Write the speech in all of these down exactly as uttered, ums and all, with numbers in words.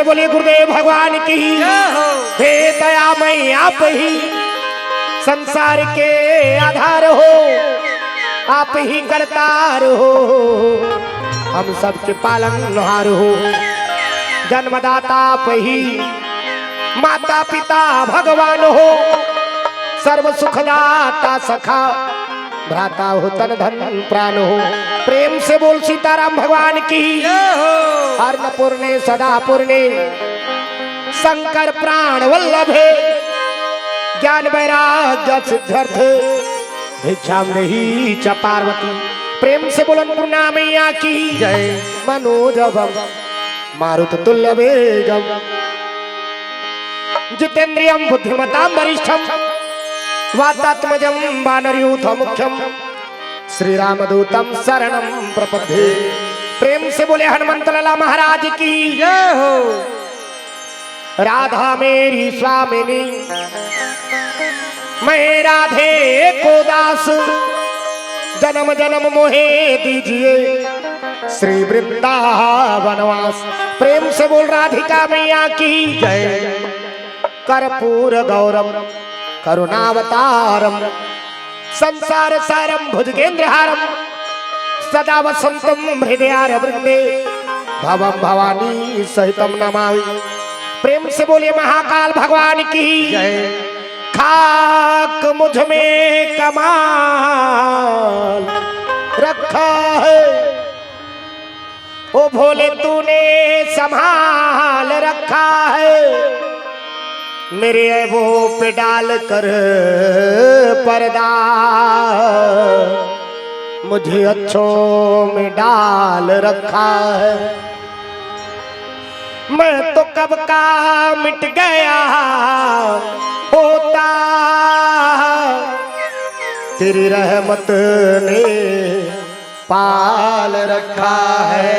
बोले गुरुदेव भगवान की। जय हो। हे दयामय आप ही संसार के आधार हो, आप ही करतार हो, हम सबके पालनहार हो। जन्मदाता आप ही, माता पिता भगवान हो, सर्व सुखदाता सखा भ्राता हो, तन धन प्राण हो। प्रेम से बोल सीताराम भगवान की। जय हो। अन्नपूर्णे सदा पूर्णे शंकर प्राण वल्लभे, ज्ञान वैराग्य सिद्ध्यर्थे भिक्षाम देही च पार्वती। प्रेम से बोल अन्नपूर्णा मैया की। जय। मनोजवम मारुत तुल्य वेगम जितेंद्रियम बुद्धिमताम वरिष्ठम वातात्मजम वानरयूथ मुख्यम श्री रामदूतम शरणम प्रपद्ये। प्रेम से बोले हनुमंत लाला महाराज की। जय हो। राधा मेरी स्वामिनी, मैं राधे को दास, जन्म जन्म मोहे दीजिए श्री वृंदावन वास। प्रेम से बोल राधिका मैया की। जय। कर्पूर गौरम करुणावतारम संसार सारम भुजगेंद्र हारम सदा वसंतम हृदयार वृंदे भवम भवानी सहितम नमामि। प्रेम से बोलिए महाकाल भगवान की। जय। खाक मुझ में कमाल रखा है, ओ भोले तूने संभाल रखा है, मेरे ऐबों पे डाल कर पर्दा मुझे अच्छों में डाल रखा है। मैं तो कब का मिट गया होता, तेरी रहमत ने पाल रखा है।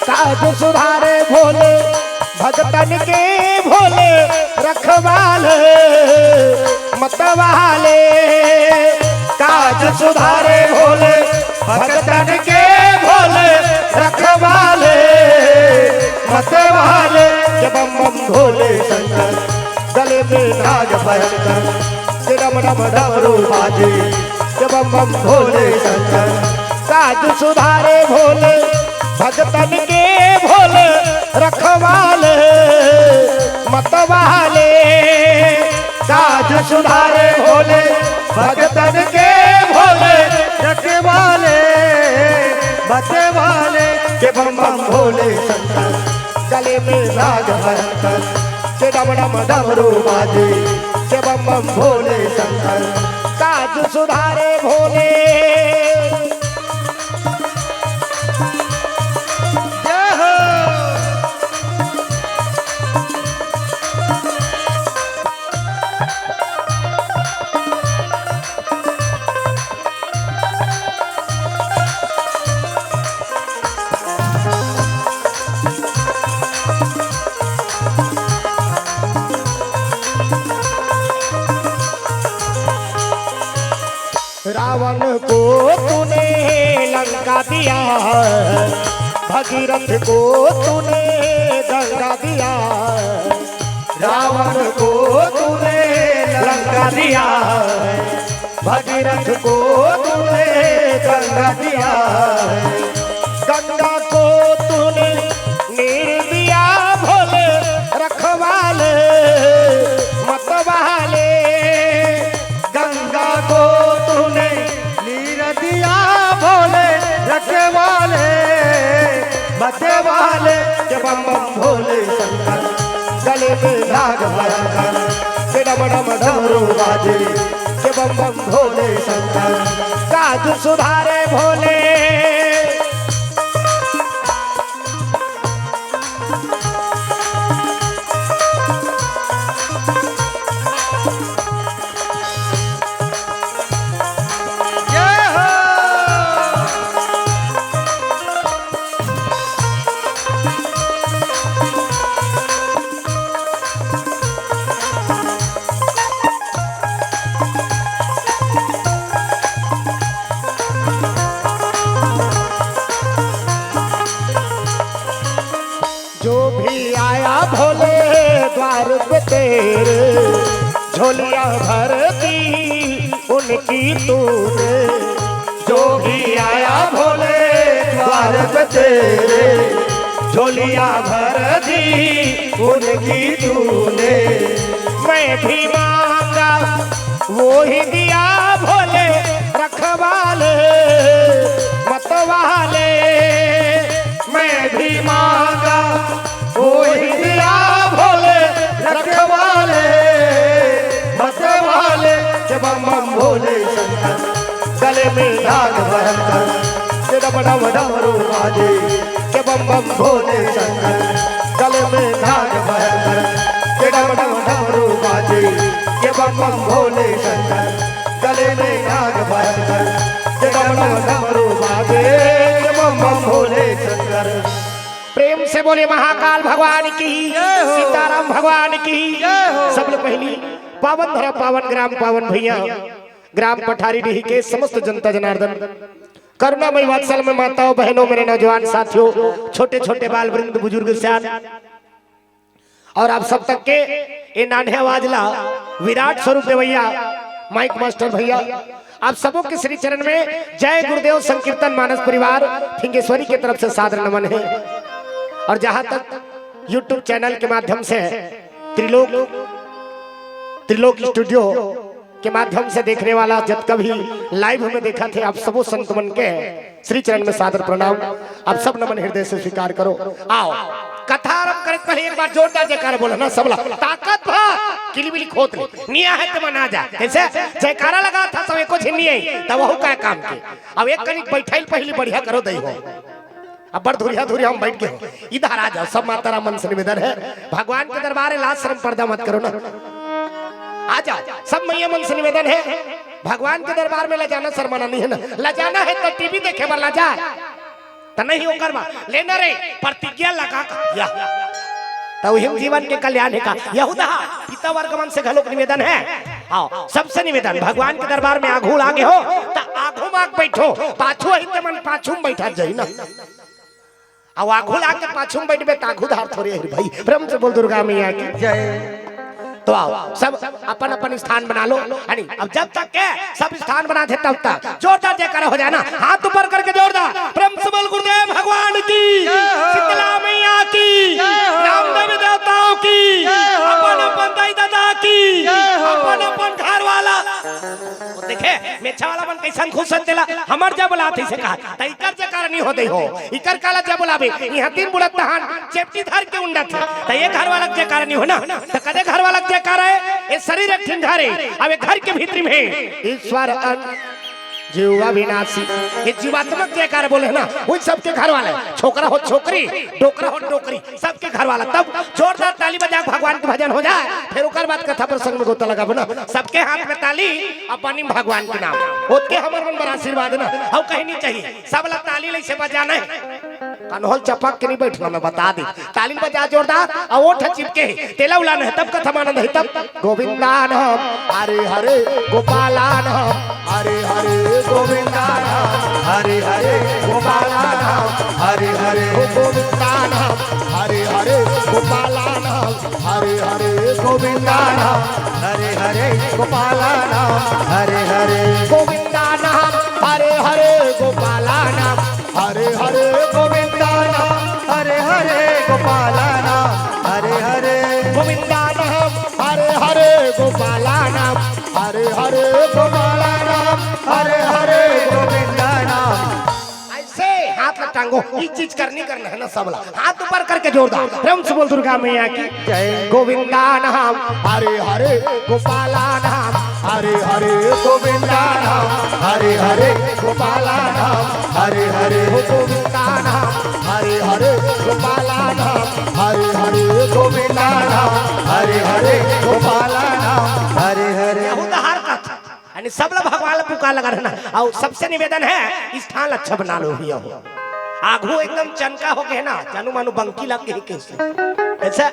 काज सुधारे भोले भगतन के, भोले रखवाले मतवाले। काज सुधारे भोले भगतन के, भोले रखवाले मतवाले। जय बम बम भोले शंकर, गले में नाग पहनकर, जय डम डम डमरू बाजे, जय बम बम भोले शंकर। काज सुधारे भोले भगतन के, भोले रखवाले मतवाले। काज सुधारे भोले भगतन के, भोले रखवाले मतवाले। जय बम बम भोले शंकर, गले में नाग पहनकर, जय डम डम डमरू बाजे, जय बम बम भोले शंकर। काज सुधारे भोले। जय हो। रावण को तूने लंका दिया, भगीरथ को तूने गंगा दिया। रावण को तूने लंका दिया, भगीरथ को तूने गंगा दिया। गंगा को तूने नीर दिया भोले रखवाले मतवाले। गंगा को तूने नीर दिया भोले रखवाले मतवाले। जय बम बम भोले शंकर, गले में नाग भयंकर, जय डम डम डमरू बाजे, जय बम बम भोले शंकर। काज सुधारे भोले। जो भी आया भोले द्वार पे तेरे, झोलियां भर दी उनकी तूने। जो भी आया भोले द्वार पे तेरे, झोलियां भर दी उनकी तूने। मैं भी मांगा वो ही दिया भोले रखवाले मत वाले। मैं भी मांगा वो ही दिया भोले रखवाले मत वाले। जय बम बम भोले शंकर, गले में नाग भयंकर, जय डम डम डमरू बाजे। जय बम बम भोले शंकर, गले में नाग भयंकर, जय डम डम डमरू बाजे। जय बम बम भोले शंकर, गले में नाग भयंकर, जय डम डम डमरू बाजे। जय बम बम भोले शंकर। प्रेम से बोले महाकाल भगवान की, जय हो। सीताराम भगवान की, जय हो। सबले पहली पावन धरा पावन ग्राम पावन भैया, ग्राम पठारी डीह के समस्त जनता जनार्दन, करुणामय वात्सल्य में माताओं बहनों, मेरे नौजवान साथियों, छोटे छोटे बाल वृंद, बुजुर्ग सियान, और आप सब तक के ये नान्हे आवाज ला विराट स्वरूप देवैया माइक मास्टर भैया, आप सबों के श्री चरण में जय गुरुदेव संकीर्तन मानस परिवार फिंगेश्वरी के तरफ से सादर नमन है। और जहां तक YouTube चैनल के माध्यम से त्रिलोक त्रिलोक स्टूडियो के माध्यम से देखने वाला जतका भी लाइव में देखत हे, आप सबो संत मन के श्री चरण में सादर प्रणाम। आप सब नमन हृदय से स्वीकार करो। आओ, कथा आरंभ करे पहले एक बार जोरदार जयकारा बोला ना सबला। ताकत भा किलिबिली खोत ले निया है ते मन आ जा। कैसे जयकारा लगा था सब एको झिन्नी आई, तब वहू काय काम के। अब एक कनिक बैठाइल पहली बढ़िया करो दई हो। अब बड़ धुरिया धुरिया हम बैठ गए हो। इधर आ जाओ, सब माता राम मन से निवेदन है, भगवान के दरबार है, लाज शर्म पर्दा मत करो ना। आ जाओ, सब मैया मन से निवेदन है, भगवान के दरबार में लजाना शर्माना नहीं है ना। लजाना है तो टीवी देखे बर लजा, तो नहीं ओकर बा लेना रे, प्रतिज्ञा लगा का या। तो उहिम जीवन के कल्याण है का। यहूदा पिता वर्ग मन से घलोक निवेदन है, आओ, सबसे निवेदन, भगवान के दरबार में आघू लागे हो, त आघू में आके बैठो, पाछू ही ते मन पाछू में बैठा जाई ना। अब आघू लाग के पाछू में बैठबे त आघू धार थोड़े है भाई। प्रेम से बोल दुर्गा मैया की जय। तो आओ, सब अपन अपन स्थान बना लो। अरे, अब जब तक के सब स्थान बना थे तब तक जोरदार जयकारा हो जाए ना, हाथ ऊपर करके जोरदार। प्रेम से बोल गुरुदेव भगवान की, जय हो। शीतला मैया की, जय हो। रामदेव देवताओं की, जय हो। अपन अपन दाई दादा की, जय हो। अपन अपन घर वाला। देखे, मेछा वाला मन कैसन खुश होते ला, हमर जब बोला थे से कहा, त इकर जयकारा नहीं होते हो, इकर काला जब बोलाबे, यहाँ तीन बुढ़त तहान चेपटी धर के उंडा थे, त ये घर वाला के जयकारा नहीं हो ना, त कदे घर वाला के जयकारा है, ये शरीर एक ठिन घर है, अब ये घर के भीतरी में ईश्वर अन जीवा विनाशी, ये जीवात्मक जयकारा बोले है ना, वही सबके घर वाला है, छोकरा हो छोकरी, डोकरा हो डोकरी, सबके घर वाला। तब जोरदार ताली बजा के भगवान के भजन हो जाए, फिर ओकर बाद कथा प्रसंग में गोता लगाबो ना। सबके हाथ में ताली, अब बनी भगवान के नाम, ओतके हमर मन बर आशीर्वाद ना, अउ कहीं नहीं चाहिए। सब ला ताली ले से बजाना है, कनहोल चपक के नहीं बैठना, मैं बता दी। ताली बजा जोरदार, अउ ओठ चिपके है, तेला उलाना है, तब कथा मानंद है, तब गोविंदा नाम हरे हरे, गोपाला नाम हरे हरे, गोविंदा नाम हरे हरे, गोपाला नाम हरे हरे, गोविंदा नाम हरे हरे, गोपाला नाम हरे हरे, गोविंदा नाम हरे हरे, गोपाला नाम हरे हरे, गोविंदा नाम हरे हरे, गोपाला नाम हरे हरे, गोविंदा नाम हरे हरे, गोपाला नाम हरे हरे, गोविंदा नाम हरे हरे, गोपाला नाम हरे हरे, गोपाला नाम हरे हरे, गोविंदा नाम। ऐसे हाथ ला टांगो, ये चीज करनी करना है ना सबला। हाथ ऊपर करके जोरदार प्रेम से बोल दुर्गा मैया की जय। गोविंदा नाम हरे हरे, गोपाला नाम हरे हरे, गोविंदा नाम हरे हरे, गोपाला नाम हरे हरे, गोविंदा नाम हरे हरे, गोपाला नाम हरे हरे, गोविंदा नाम हरे हरे, गोपाला नाम हरे हरे। बहुत हार का यानी सबला भगवान ला पुकार लगा रहना। अउ सबसे निवेदन है, स्थान अच्छा बना लो भैया हो। आघू एकदम चनका हो गए ना, जानू मानू बंकी लग गई कैसे। ऐसा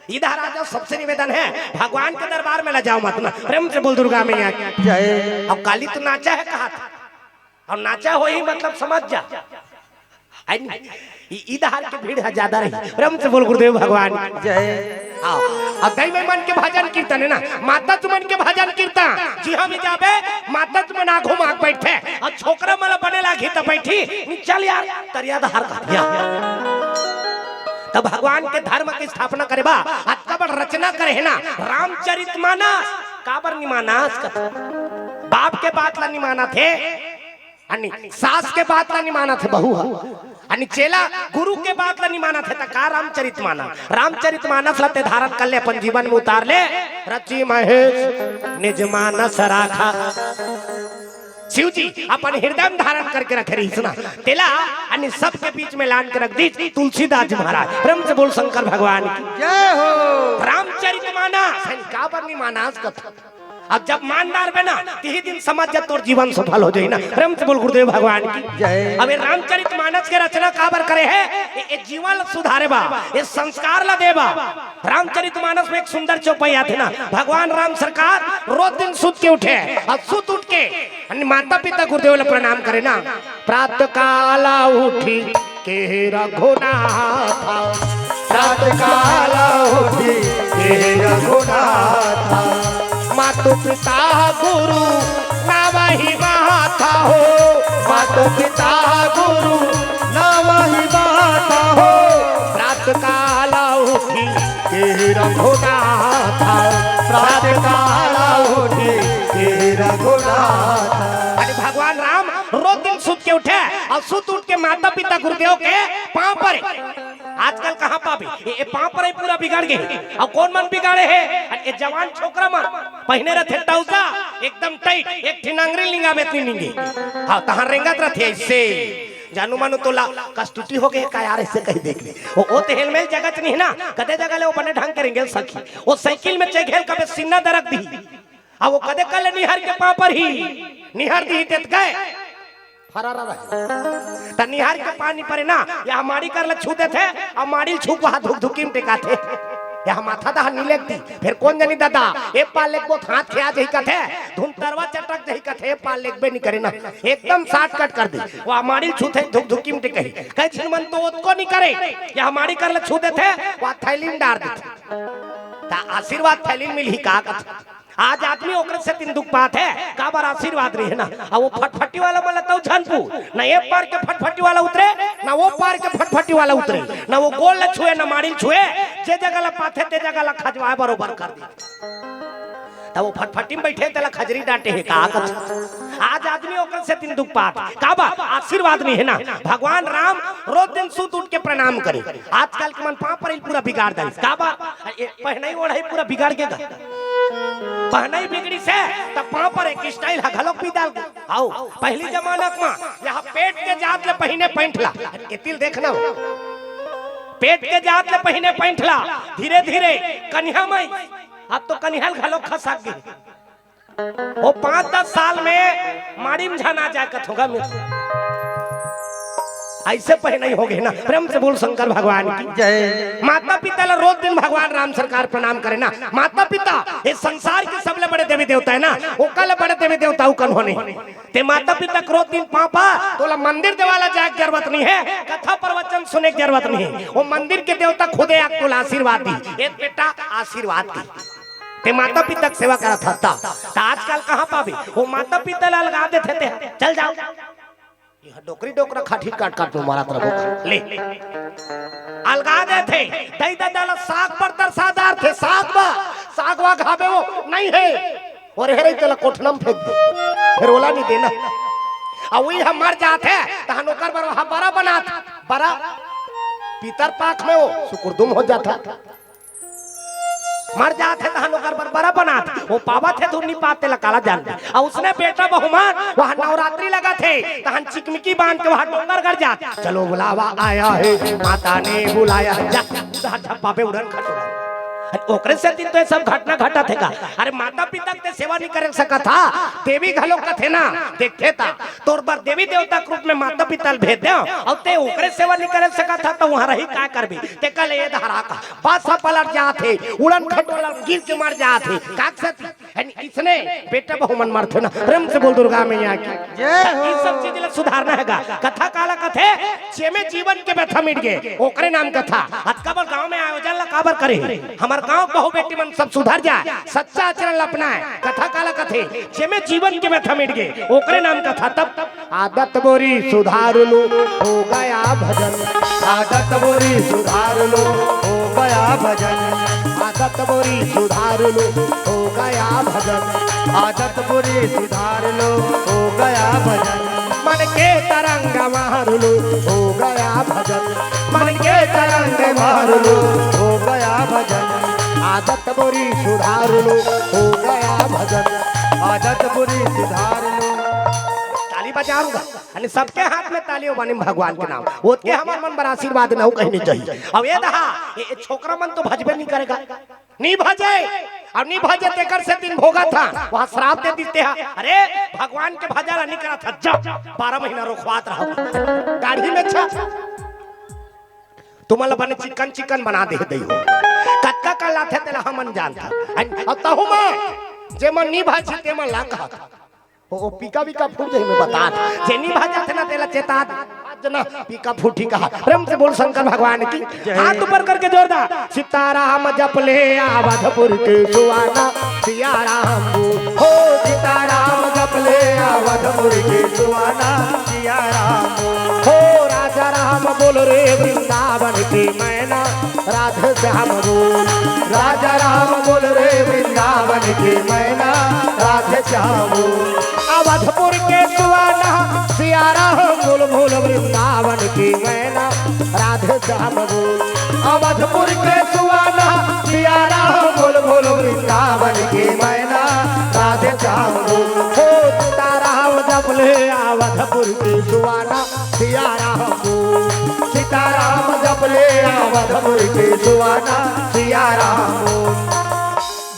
इधर आ जाओ, सबसे निवेदन है, भगवान के दरबार में लजाओ मत ना। प्रेम से बोल दुर्गा मैया की जय। अब काली तो नाचा है कहा था, और नाचा हो ही मतलब समझ जा। है नी? इ-, इधर के भीड़ ह ज्यादा रही। प्रेम से बोल गुरुदेव भगवान। जय। हाँ, अब दई में मन के भजन कीर्तन है ना, माता तुमन के भजन कीर्तन, जिहाँ भी जाबे, माता तुमन आघू माग बैठे, अउ छोकरा मन ला बने लागही त बैठी, नी चल यार, तरिया धार कहिथे। तब भगवान के धर्म के स्थापना करे बा, अतका बड़ रचना करे हे ना, रामचरित मानस, काबर नी मानस कथे? बाप के बात ला नी मानत हे, अन्नी सास के बात ला नी मानत हे बहू ह, अन्नी चेला गुरु के बात ला नी मानत हे, त का रामचरित मानस? रामचरित मानस ला ते धारण कर ले, अपन जीवन में उतार ले। रचि महेश निज मानस राखा। शिव जी अपन हृदय में धारण करके रखे रहिस ना, तेला अन्नी सबके बीच में लान के रख दीस तुलसीदास जी महाराज। प्रेम से बोल शंकर भगवान की। जय हो। रामचरित मानस, अन्नी काबर नी मानस कथे? अब जब मान डारबे ना, तिही दिन समझ जा तोर जीवन सफल हो जाही ना। प्रेम से बोल गुरुदेव भगवान की। जय। अब ये रामचरित मानस के रचना काबर करे हे? ये, ये जीवन ला सुधारे बा, ये संस्कार ला दे बा। रामचरित मानस में एक सुंदर चौपाई आथे ना, भगवान राम सरकार रोज दिन सुत के उठे, अउ सुत उठ के अन्नी माता पिता गुरुदेव ला प्रणाम करे ना। प्रातः काल उठी के रघुनाथ, प्रातः काल उठी के रघुनाथ, मातु पिता गुरु नावहि माथा हो, मातु पिता गुरु नावहि माथा हो। प्रातः काल उठी के रघुनाथ, प्रातः काल उठी के रघुनाथ। अरे भगवान राम रोज दिन सुत के उठे अउ सुत उठ के माता पिता गुरुदेव के पाँव परे। आजकल कहाँ पाबे? ये, ये पाँव परे पूरा बिगड़ गे। अउ कोन मन बिगाड़े हे? अरे ये जवान छोकरा मन पहिने रथे टौसा, एकदम टाइट, एक ठिन अंगरी लिंगाबे त नी निंगे। हाँ, तहाँ रेंगत रथे अइसे। जानू मानू तोला कस्तुती हो गे का यार, अइसे कहि देख ले। ओ, ओ ते हेलमेट जगत नहीं ना, कते जगह ले ओ बने ढंग के रेंगेल सखी। ओ साइकिल में चघेल कबे सीना दरक दिही। अब ओ कते कल निहर के पाँव परही, निहर दिही तेत गए। फरारा रहे। त निहर के पाँव नी परे ना, या माड़ी कर ल छू देथे, अउ माड़ी ल छू के वहाँ धुकधुकी में टेकाथे। या माथा दहा नी लेगती, फेर कोन जनी ददा, ए पार लेगबो त हाथ खिया जही कथे, धुन तरवा चटक जही कथे, ए पार लेगबे नी करे ना। एकदम shortcut कर दे। वहाँ माड़ी ल छूथे, धुकधुकी में टेकही। कई झिन मन तो ओतको नी करे, या माड़ी कर ल छू देथे, वहाँ थैली में डार देथे। त आशीर्वाद थैली में मिलही का कथे? आज आदमी ओकरे सेती दुख पात हे, काबर आशीर्वाद रहे ना। अब ओ फटफटी वाला मन ल तौ झन पू, ना ए पार के फटफटी वाला उतरे, ना ओ पार के फटफटी वाला उतरे, ना ओ गोड़ ल छुए, ना माड़ी ल छुए, जे जगह ल पाथे, ते जगह ल खजवाए बरोबर कर दे। तब ओ फटफटी में बैठे, तेला खजरी डांटे हे, का कथे? आज आदमी ओकरे सेती दुख पात, काबर आशीर्वाद नहीं हे ना। भगवान राम रोज दिन सुत उठ के प्रणाम करे, आजकल के मन पाँव परे ल पूरा बिगाड़ दे, काबर? ए, पहनाई ओढ़ाई पूरा बिगड़ गे गा। पहनाई बिगड़ी से त पाँव परे के style ह घलोक बिगड़ गे। आओ, पहली जमाना म यहाँ पेट के जात ले पहिने पैंट ला, एती ल देखना हो। पेट के जात ले पहिने पैंट ला, धीरे धीरे कनिहा मई, अब तो कनिहा ल घलोक खसक गे। ओ पाँच दस साल में माड़ी में झन आ जाए कथों गा मित्र। अइसे पहनाई हो गे ना। प्रेम से बोल शंकर भगवान की। जय। माता पिता ला रोज दिन भगवान राम सरकार प्रणाम करे ना। माता पिता ये संसार के सबले बड़े देवी देवता हे ना, ओकर ले बड़े देवी देवता अउ कोनो नहीं। ते माता पिता के रोज दिन पाँव पर, तोला मंदिर देवाला जाए के जरूरत नहीं हे, कथा प्रवचन सुने के जरूरत नहीं हे। ओ मंदिर के देवता खुदे आके तोला आशीर्वाद दिही, ए बेटा आशीर्वाद दिही। ते माता पिता के सेवा करत हस त, त आजकल कहाँ पाबे? ओ माता पिता ला अलगा देथे ते, चल जाओ। ये डोकरी डोकरा खाठी काट काट में मारत रहो। ले। अलगा देथे, दई ददा ला साग बर तरसा डारथे, साग बर, साग वा घाबे ओ, नहीं हे। अउ हेरे तेला कोठना में फेंक दे। फेर ओला नी देना। अउ उही ह मर जाथे, तहन ओकर बर वहाँ बरा बनाथे। बरा, पितर पाख में ओ, सुकुरदुम हो जाथे। मर जाथे तहन ओकर बर बरा बनाथे, ओ पावथे धुन नी पाथे तेला काला जानबे। अउ उसने बेटा बहू मन वहाँ नवरात्रि लगाथे, तहन चिकमिकी बांध के वहाँ डोंगरगढ़ जाथे। चलो बुलावा आया है, माता ने बुलाया है। जा, उधर झप्पा पे उड़न खटोला। ओकरे सेती तो ये सब घटना घटत हे का? अरे, माता पिता के सेवा नहीं करे सकत हा, देवी घलो कथे ना, देखथे ता तोर बर देवी देवता के रूप में माता पिता ल भेज दे, अउ ते ओकरे सेवा नहीं करे सकत हा, तो वहां रही का करबे? ते कल ये धरा का बासा पलट जात हे, उड़न खटोला गिर के मर जात हे, का सेती? अन इसने बेटा बहू मन मरथे ना, प्रेम से बोल दुर्गा मैया की। जय हो। ई सब चीज ला सुधारना हे गा। कथा काला कथे, जेमे जीवन के व्यथा मिट गे, ओकरे नाम कथा। अतका बड़ गांव में आयोजन ला काबर करे? हमर गांव के बहू बेटी मन सब सुधर जाए, सच्चा आचरण ला अपनाए। कथा काला कथे, जेमे जीवन के व्यथा मिट गे, ओकरे नाम कथा। तब आदत बोरी सुधार लो, हो गया भजन। आदत बोरी सुधार लो, हो गया भजन। आदत बोरी सुधार लो, हो गया भजन। आदत बोरी सुधार लो, हो गया भजन। मन के तरंग मार लो, हो गया भजन। मन के तरंग मार लो, हो गया भजन। आदत बोरी सुधार लो, हो गया भजन। आदत बोरी सुधार लो। ताली बजाऊंगा, यानी सबके हाथ में ताली हो, बनी भगवान के नाम। ओतके हमर मन बर आशीर्वाद न हो, कहीं नहीं चाहिए। अब ये दहा, ये, ये छोकरा मन तो भजबे नहीं करेगा, नहीं भजे, अब नहीं भजे, तेकर सेती भोगत हा, वहां श्राप दे देथे हा। अरे, भगवान के भजन नहीं करत हा, जा, बारह महीना रोखवात रहो, दाढ़ी में छा, तुमन ला बने चिकन चिकन बना दे दई हो। कतका कल आथे तेला हमन जानथन। अन-, अउ तहु में, जेमन नी भाजी तेमन ला कहत। ओ, ओ, पीका वीका फूट जाही, मैं बतात। जे नी भाजत ना तेला चेतात। आज ना, पीका फूटी कहा। प्रेम से बोल शंकर भगवान की। जय। हाथ ऊपर करके जोरदार। सीताराम जप ले अवधपुर के सुहाना, सिया राम बोल। हो सीताराम जप ले अवधपुर के सुहाना, सिया राम बोल। हो राजा राम बोल रे वृंदावन की मैना, राधे श्याम बोल। राजा राम बोल रे वृंदावन की मैना, राधे श्याम बोल। अवधपुर के सुहाना, सिया राम बोल बोल वृंदावन की मैना, राधे श्याम बोल। अवधपुर के सुहाना, सिया राम बोल बोल वृंदावन की मैना, राधे श्याम बोल। हो सीताराम जप ले अवधपुर के सुहाना, सिया राम बोल। सीताराम जप ले अवधपुर के सुहाना, सिया राम बोल।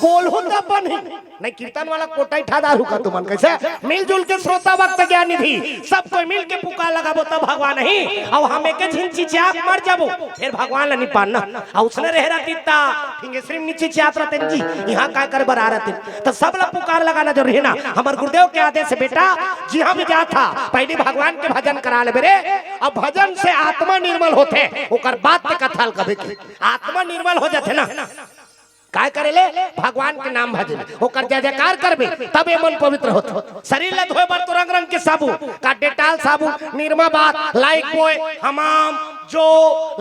बोलहू त बनही। नहीं, कीर्तन वाला कोटा ही ठादार हुका तुमन। कैसे? मिलजुल के श्रोता भक्त ज्ञान निधि, सब कोई मिल के पुकार लगाबो तब भगवान ही। अब हम एके झिन चिचिया के मर जाबो, फिर भगवान ला नी पाना। आ उसने रहे रहती ता, फिंगेश्वरी में नी चिचियात रहते जी, यहाँ काय करे बर आ रहते? तो सब ला पुकार लगाना जरूरी है ना। हमर गुरुदेव के आदेश है, बेटा, जिहाँ भी जात हा, पहली भगवान के भजन करा लेबे रे। अब भजन से आत्मा निर्मल होथे, ओकर बाद ते कथा ल कबे की आत्मा निर्मल हो जाथे ना। काय करे ले? भगवान के नाम भजे ले, ओकर जय जयकार करबे, तब ये मन पवित्र होथे। शरीर ला धोए बर तो रंग रंग के साबुन, का डेटॉल साबुन, निरमा बाथ, लाइफबॉय, हमाम, जो,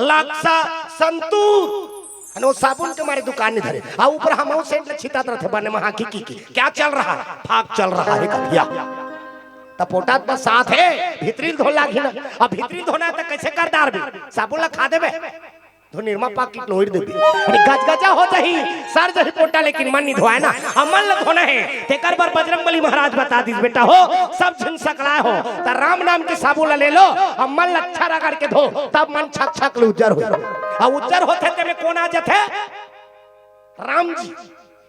लक्सा, संतूर, अने वो साबुन के मारे दुकान नहीं धरे। आ ऊपर हम सेंट ले छितात रहते बने महा की, की, की। क्या चल रहा है? फाग चल रहा है कथिया। त पोटात बस साथ है, भीतरी धो लागी ना। अब भीतरी धोना है त कैसे कर डारबे? साबुन ला खा देबे? धो निरमा पाकिट नोइर देबे। अरे गजगजा हो जाही, सर जही पोटा, लेकिन मन नहीं धोए ना। अब मन ला धोना है। तेकर बर बजरंग बली महाराज बता दिस, बेटा हो, सब झिन सकलाए हो, त राम नाम के साबुन ला ले लो, अब मन ला अच्छा रगड़ के धो, तब मन छक छक ले उज्जर हो। अब उज्जर होथे तेमे कोन आ जाथे? राम जी।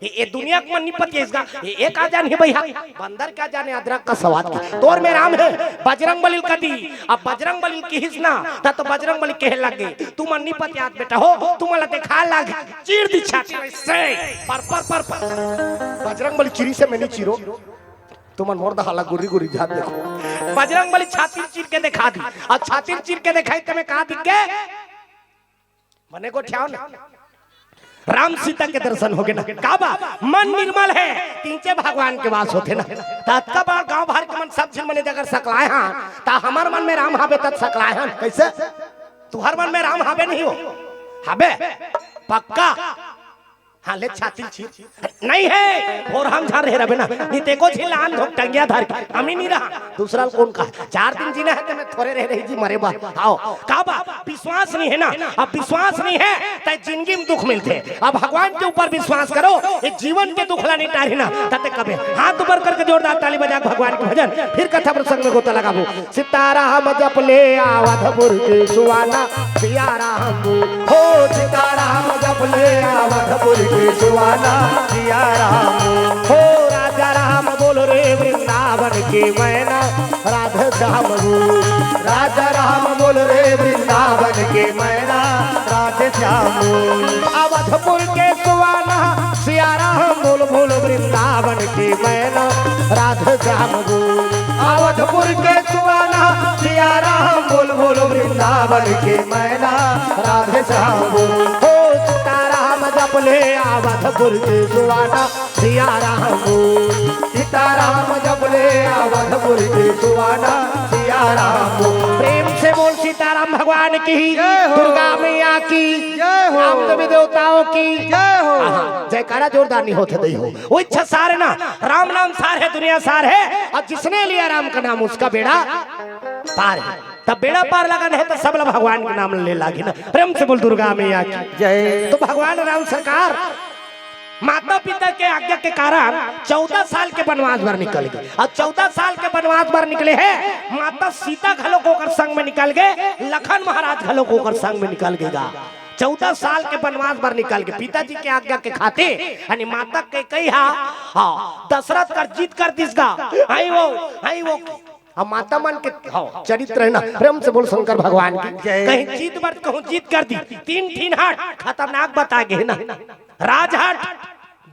ये, ये दुनिया के मन नहीं पतियाइस गा, ये एक आ जान ही भैया, बंदर क्या जाने अदरक का स्वाद की। तोर में राम है, बजरंग बली ल कदी, अब बजरंग बली ल किहिस ना, त तो बजरंग बली कहे लग गे, तुमन नहीं पतियात बेटा हो, तुमन ला देखा लग, चीर दी छाती वैसे, पर, पर, पर, पर। बजरंग बली चिरी से मैं नहीं चिरो, तुमन मोर दहा ला गुर्री गुर्री जात देखो। बजरंग बली छाती चीर के देखा दी, अब छाती चीर के देखाई तेमे का दिख गे? बने गोठियाव ना। राम सीता के दर्शन होगे ना। का बा? मन निर्मल है, तीचे भगवान के वास होथे ना। त अतका बार गांव भर के मन सब झिन मन अगर सकलाए हन, त हमर मन में राम हाबे तब सकलाए हन। कैसे? तुहर मन में राम हाबे नहीं हो? हाबे? पक्का? हाँ, ले छाती चीर। नहीं है, भोर हम झार रहे रबे ना। नहीं ते को झिन लान धोक टंगिया धर के। हम ही नहीं रहा। दूसरा कोन का? चार दिन जीना है त मैं थोरे रह रही जी मरे बा। आओ, का बा? विश्वास नहीं है ना। अब विश्वास नहीं है, त जिंदगी में दुख मिलथे। अब भगवान के ऊपर विश्वास करो, ये जीवन के दुख ला नहीं टारी ना। तते कबे हाथ ऊपर करके जोरदार ताली बजा के भगवान के भजन, फिर कथा प्रसंग में गोता लगाबो। सीताराम जप ले अवधपुर के सुहाना, सिया राम बोल। हो सीताराम जप बोले अवधपुर के सुहाना सिया राम। हो राजा राम बोल रे वृंदावन के मैना राधे श्याम बोल। राजा राम बोल रे वृंदावन के मैना राधे श्याम बोल। अवधपुर के सुहाना सिया राम बोल, बोल वृंदावन के मैना राधे श्याम बोल। अवधपुर के सुहाना सिया राम बोल, बोल वृंदावन के मैना राधे श्याम बोल। हो सीताराम जप ले अवधपुर के सुहाना सिया राम बोल। सीताराम जप ले अवधपुर के सुहाना सिया राम बोल। प्रेम से बोल सीताराम भगवान की, जय हो। दुर्गा मैया की, जय हो। राम देवी देवताओं की। जय हो। हाँ, जयकारा जोरदार नहीं होते दई हो। वो इच्छा सारे ना, राम नाम सार है, दुनिया सार है, और जिसने लिया राम का नाम उसका बेड़ा पार है। तब बेड़ा पार लगन है तो सब ला भगवान के नाम ले लागी ना। प्रेम से बोल दुर्गा मैया की। जय। तो भगवान राम सरकार माता पिता के आज्ञा के कारण चौदह साल के वनवास बर निकल गे। और चौदह साल के वनवास बर निकले हे, माता सीता घलो को ओकर संग में निकल गे, लखन महाराज घलो को ओकर संग में निकल गे गा। चौदह साल के वनवास बर निकल गे पिताजी के आज्ञा के खातिर। यानी माता कैकेयी हा, हाँ, दशरथ कर जीत कर दिस गा। आई वो, आई वो। अब माता मन के, हाँ, चरित्र है ना। प्रेम से बोल शंकर भगवान की। जय। कहीं जीत बर कहूँ जीत कर दी, तीन ठिन हट खतरनाक बता गे ना। राजहट,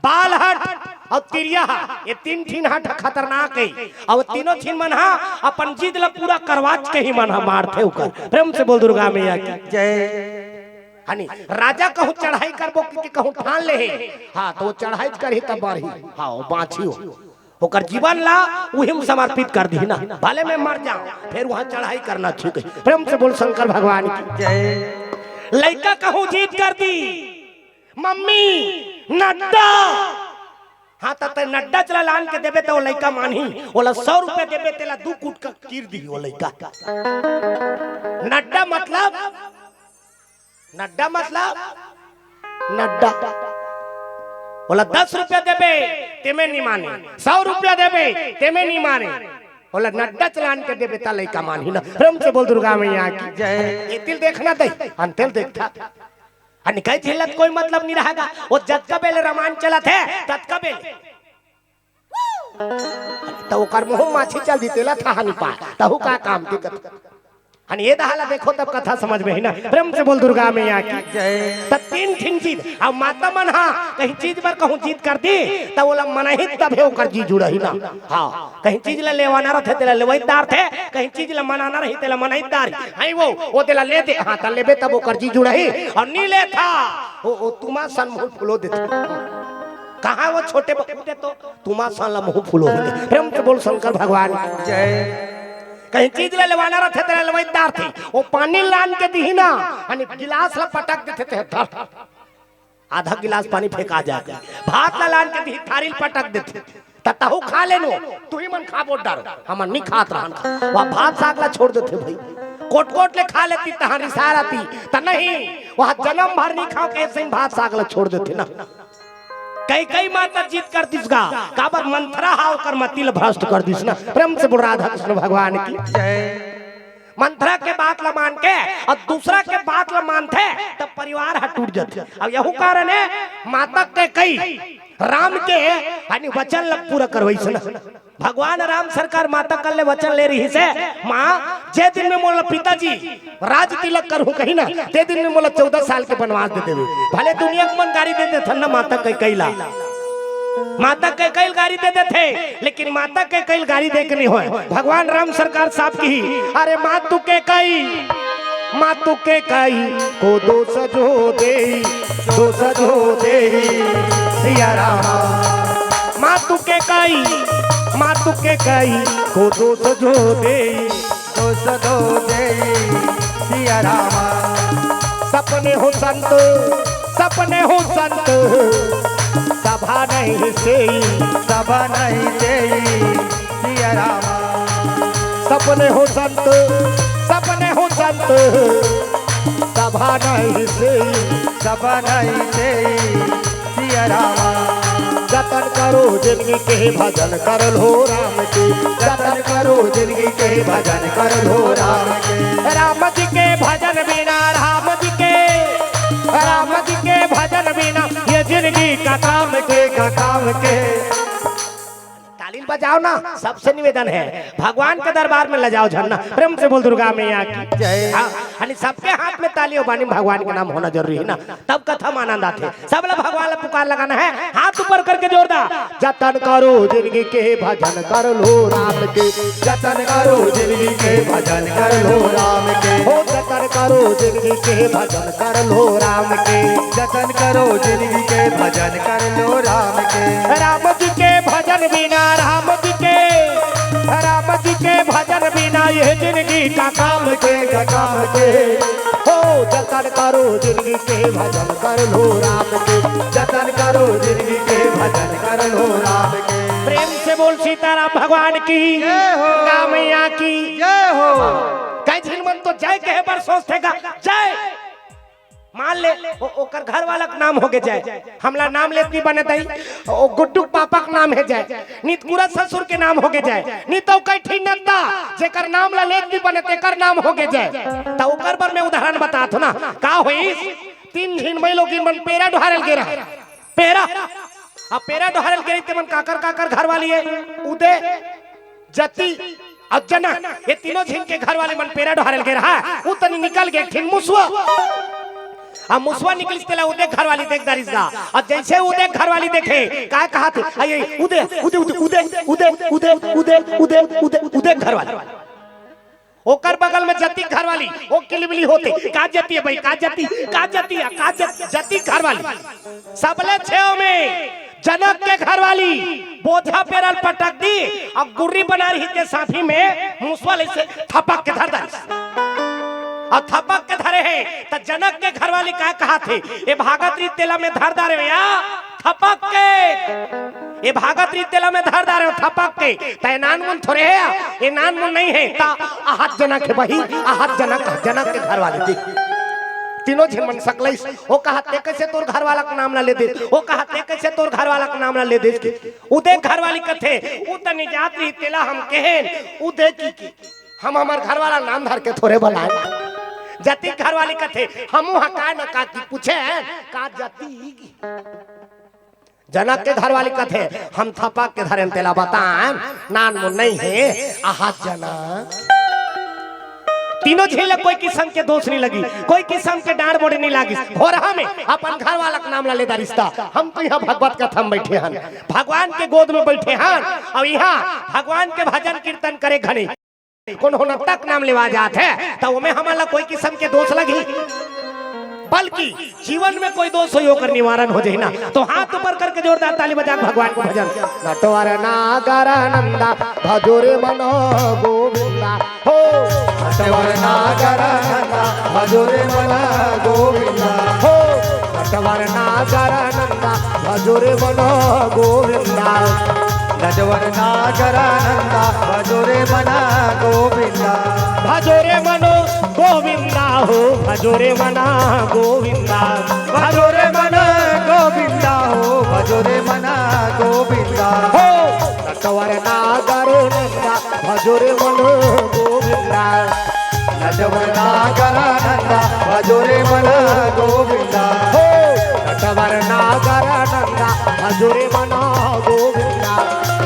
बालहट और तिरिया हा, ये तीन ठिन हट खतरनाक है। और तीनों ठिन मन हा अपन जिद ला पूरा करवाच के ही मन हा मारथे ओकर। प्रेम से बोल दुर्गा मैया की। जय। हनी राजा कहूँ चढ़ाई करबो कि, कि कहूँ ठान ले हे। हाँ, तो वो चढ़ाई करही तब बढ़ही। हाँ, वो बाँची हो। ओकर जीवन ला उही में समर्पित कर दी ना। भले मैं मर जाऊं, फिर वहाँ चढ़ाई करना ठीक है। प्रेम से बोल शंकर भगवान की। जय। लइका कहूँ जीत कर दी, मम्मी नड्डा। हाँ, त तै नड्डा चला लान के देबे त वो लइका मानही। ओला सौ रुपया देबे, तेला दू कुट का चीर दी वो लइका। नड्डा मतलब, नड्डा मतलब नड्डा। ओला दस रुपया देबे, तेमे नी माने। सौ रुपया देबे, तेमे नी माने। ओला नड्डा चलान के देबे, त लइका मानही ना। प्रेम से बोल दुर्गा मैया की। जय। ये तिल देखना दे, अंतेल देखता। अन कई झेलत कोई मतलब नहीं रहेगा। वो जतका बेले रामायण चलत है, ततका बेले। त ओकर मुंह माछी चल दी, तेला थाहा नहीं पाए। तहु का काम दिक्कत। अन ये दहाला देखो तब कथा समझ में ही ना। प्रेम से बोल दुर्गा मैया की। जय। त तीन ठिन चीज, अब माता मन हा कहीं चीज बर कहूँ जीत कर दी, त ओला मनही तभे ओकर जी जुड़ही ना। हाँ, कहीं चीज ला लेवाना रथे, तेला लेवई दार थे, कहीं चीज ला मनाना रही, तेला मनई दार। हई वो, वो तेला ले दे, हाँ, त लेबे तब ओकर जी जुड़ही, और नी ले था, वो, वो तुमा सन मुंह फुलो देथे। कहाँ वो छोटे बकू दे तो तुमा सन ला मुंह फुलो देथे। प्रेम से बोल शंकर भगवान की। जय। कहीं चीज ला लेवाना रथे, तेला लेवई दार थे, वो पानी लान के दिही ना, यानी गिलास ला पटक देथे, ते धर। आधा गिलास पानी फेंका जाए। भात ला लान के दिही, थारी ल पटक देथे। त तहु खा लेनो, तुही मन खा बोट डारो। हमन नी खात रहन। वह भात साग ला छोड़ देथे भाई। कोट कोट ले खा लेती, तहां रिसार आती। त नहीं, वह जन्म भर नी खाओ के ऐसे ही भात साग ला छोड़ देथे ना। कई कई माता जीत कर दिस गा, काबर मंथरा हा ओकर मति ल भ्रष्ट कर दिस ना। प्रेम से बोल राधा कृष्ण भगवान की। जय। मंथरा के बात ला मान के और दूसरा के बात ला मानथे, तब परिवार ह टूट जाथे। अब यहू कारण है, माता कैकेयी राम के यानी वचन ला पूरा करवाइस ना। भगवान राम सरकार माता कर ले वचन ले रहिसे, माँ, जे दिन में मोला पिताजी राज तिलक करहूँ कही ना, ते दिन में मोला चौदह साल के वनवास दे देवे। भले दुनिया के मन गारी दे देथन ना माता कैकेयी ला, माता कैकेयी ल गारी दे देथे, लेकिन माता कैकेयी ल गारी दे के नहीं होय। भगवान राम सरकार साफ किही, अरे मातु कैकेयी, मातु कैकेयी को दोष जो देई, दोष जो देई सिया रामा। मातु कैकेयी, मातु कैकेयी को दोष जो देई, दोष जो देई सिया रामा। सपने हो संत, सपने हो संत, सभा नहीं सेई, सभा नहीं सेई सिया रामा। सपने हो संत, सपने हो संत, सभा नहीं सेई, सभा नहीं सेई सिया रामा। जतन करो जिनगी के भजन कर लो राम के, जतन करो जिनगी के भजन कर लो राम के। राम जी के भजन बिना, राम जी के, राम जी के भजन बजाओ ना, सबसे निवेदन है, भगवान के दरबार में लजाओ झन ना। प्रेम से बोल दुर्गा मैया की जय। हाँ, यानी सबके हाथ में ताली हो बानी, भगवान के नाम होना जरूरी है ना, तब कथा में आनंद आथे। सब ला भगवान ला पुकार लगाना है, हाथ ऊपर करके जोरदार। जतन करो जिंदगी के, भजन कर लो राम के। जतन करो जिंदगी के, भजन कर लो राम के। हो जतन करो जिंदगी के, भजन कर लो राम के। जतन करो जिंदगी के, भजन कर लो राम के। राम जी के भजन बिना, राम जी के, राम जी के भजन बिना ये जिंदगी का काम के, का काम के। हो जतन करो जिंदगी के, भजन कर लो राम के। जतन करो जिंदगी के, भजन कर लो राम के। प्रेम से बोल सीताराम भगवान की, जय हो। दुर्गा मैया की। जय हो। कई झिन मन तो जय कहे बर सोचथे गा, जय। मान ले, ओ, ओकर घर वाला के नाम होगे जय, हमला नाम लेत नहीं बने दई, ओ गुड्डू के पापा के नाम है जय, नित कुरा ससुर के नाम होगे जय, नित अउ कई ठिन नंदा, जेकर नाम ला लेत नहीं बने तेकर नाम होगे जय। त ओकर बर मैं उदाहरण बतात हूँ ना, का होइस? तीन झिन मई लोगिन मन पेरा डोहारे ल गे रहा, पेरा, अब पेरा डोहारे ल गे रही ते मन काकर काकर घर वाली है, उदय, जती अउ जनक, ये तीनों झिन के घर वाली मन पेरा डोहारे ल गे रहा, उ तनी निकल गे एक ठिन मुसवा। अब मुसवा निकलिस तेला उदय घर वाली देख डारिस गा। अब जैसे उदय घर वाली देखे, का कहाथे? अये, उदय, उदय, उदय घर वाली। ओकर बगल में जती घर वाली, वो किलबिली होथे, का जती है भाई, का जती, का जती है, का जत-, जती घर वाली। सबले छेव में जनक के घर वाली बोझा पेरा ल पटक दी, अउ गुर्री बना रही ते साफी में मुसवा ल अइसे थपक के धर डारिस। अउ थपक के धरे हे, त जनक के घर वाली का कहाथे, ए भागत रही तेला में धर डारे या थपक के, ए भागत रही तेला में धर डारे थपक के, त ए नानमुन थोरे हे, ए नानमुन नहीं है, त अहात जनक है बही, अहात जनक, जनक के घर वाली देख। तीनों झिन मन सकलइस, ओ कहाथे कइसे तोर घर वाला के नाम ला ले देस, ओ कहाथे कइसे तोर घर वाला के नाम ला ले देस के। उदय घर वाली कथे, उ तनी जात रही तेला हम कहेन, उदय की, की हम हमर घर वाला नाम धर के थोरे बलाए। जती घर वाली कथे, हमू हा का न का की पूछे, का जती की। जनक के घर वाली कथे, हम थपक के धरेन तेला बताएन, नानमुन नहीं है, अहात जनक। तीनों झिन ल कोई किसम के दोष नहीं लगी, कोई किसम के डांड़ बोड़े नहीं लागिस। भोरहा में अपन घर वाला के नाम ला ले डारिस त, हम तो यहाँ भगवत कथा में बैठे हन, भगवान के गोद में बैठे हन, अउ यहाँ भगवान के भजन कीर्तन करे घनी कोनो नंदा के नाम लेवा जात है, त ओमे हमन ला कोई किसम के दोष लगही, बल्कि जीवन में कोई दोष होई, ओकर निवारण हो जाही ना। तो हाथ ऊपर करके जोरदार ताली बजा के भगवान के भजन। नटवर नागर नंदा भजो रे मन गोविंदा हो। नटवर नागर नंदा भजो रे मन गोविंदा हो। नटवर नागर नंदा भजो रे मन गोविंदा। नटवर नागर नंदा भजो रे मन गोविंदा। भजो रे मन गोविंदा हो, भजो रे मन गोविंदा। भजो रे मन गोविंदा हो, भजो रे मन गोविंदा। हो। नटवर नागर नंदा भजो रे मन गोविंदा। नटवर नागर नंदा भजो रे मन गोविंदा। हो। नटवर नागर नंदा भजो रे मन गोविंदा।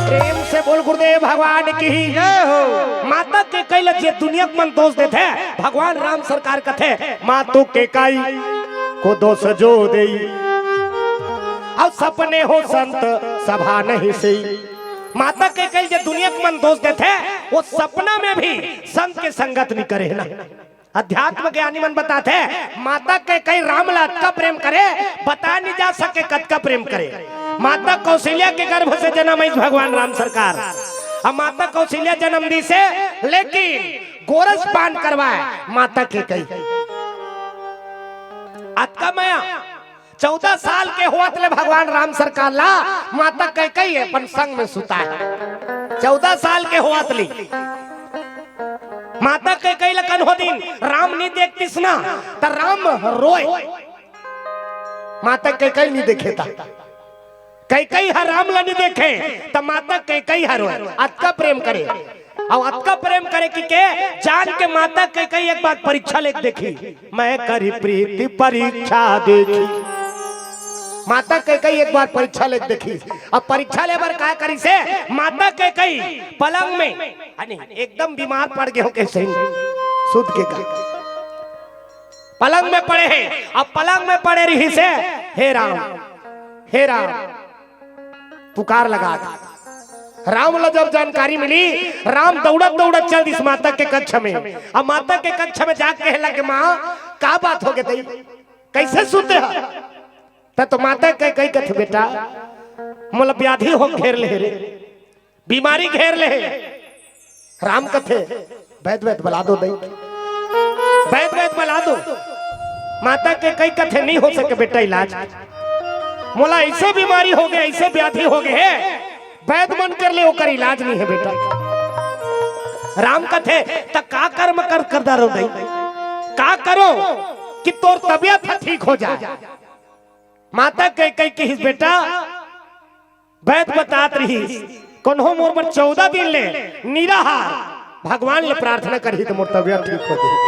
प्रेम से बोल गुरुदेव भगवान की। जय हो। माता कैकई ल जे दुनिया के मन दोष देथे, भगवान राम सरकार कथे, मातु कैकई को दोष जो देई, अउ सपने हो संत सभा नहीं सेई। माता कैकई ल जे दुनिया के मन दोष देथे, वो सपना में भी संत के संगत नहीं करे ना। अध्यात्म ज्ञानी मन बताथे, माता कैकई राम ला अतका प्रेम करे, बता नहीं जा सके कतका प्रेम करे। माता कौशल्या के गर्भ से जन्म आइस भगवान राम सरकार। अब माता कौशल्या जन्म दीस हे, लेकिन गोरस पान करवाए माता कैकई। अतका मया, चौदह साल के होवत ले भगवान राम सरकार ला माता कैकई अपन संग में सुताए। चौदह साल के होवत ले माता कैकई ल कन्हो दिन राम नी देखतिस ना, त राम रोए। माता कैकई नी देखे त, कैकई ह राम ल नी देखे, त माता कैकई ह रोए। अतका प्रेम करे, अउ अतका प्रेम करे कि के जान के माता कैकई एक बार परीक्षा लेके देखी, मैं करी प्रीति परीक्षा देखी। माता कैकई एक बार परीक्षा ले देखिस। अब परीक्षा ले बर का करिस हे? माता कैकई पलंग में, अरे, एकदम बीमार पड़ गे हों कहिस हे, सुत गे का, पलंग में पड़े हे। अब पलंग में पड़े रहिस हे, "हे राम, हे राम," पुकार लगा। राम ला जब जानकारी मिली, राम दौड़त दौड़त चल दिस माता के कक्ष में। अब माता के कक्ष में जाके कहे लगे, "माँ, का बात हो गे दई, कइसे सुते हा?" त तो माता कैकई कथे, "बेटा, मोला व्याधि हो घेर ले हे रे, बीमारी घेर ले हे।" राम कथे, "वैद, वैद बला दो दई, वैद, वैद बला दो।" माता कैकई कथे, "नहीं हो सके बेटा इलाज, मोला ऐसे बीमारी हो गे, ऐसे व्याधि हो गे हे, वैद मन कर ले, ओकर इलाज नहीं हे बेटा।" राम कथे, "त का कर्म कर, कर डारो दई, का करो कि तोर तबियत ह ठीक हो जाए?" माता कैकई कहिस, "बेटा, वैद बतात रहिस, कोनो मोर बर चौदह दिन ले निराहार भगवान ले प्रार्थना करही त मोर तबियत ठीक हो जाही।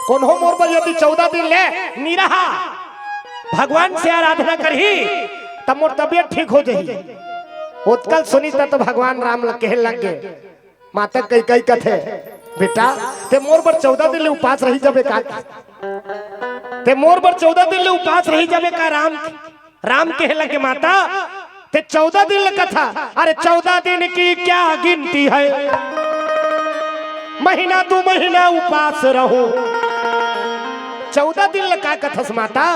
कोनो मोर बर यदि चौदह दिन ले निराहार भगवान से आराधना करही त मोर तबियत ठीक हो जाही।" ओतका ल सुनिस त तो भगवान राम ला कहे लग गे, माता कैकई कथे, "बेटा, ते मोर बर चौदह दिन ले उपास रहि जाबे का? ते मोर बर चौदह दिन ले उपास रहि जाबे का राम?" राम कहे लगे, "माता, ते चौदह दिन ले कथा, अरे चौदह दिन की क्या गिनती है, महीना दू महीना उपास रहूं।" चौदह दिन ले का कथस माता,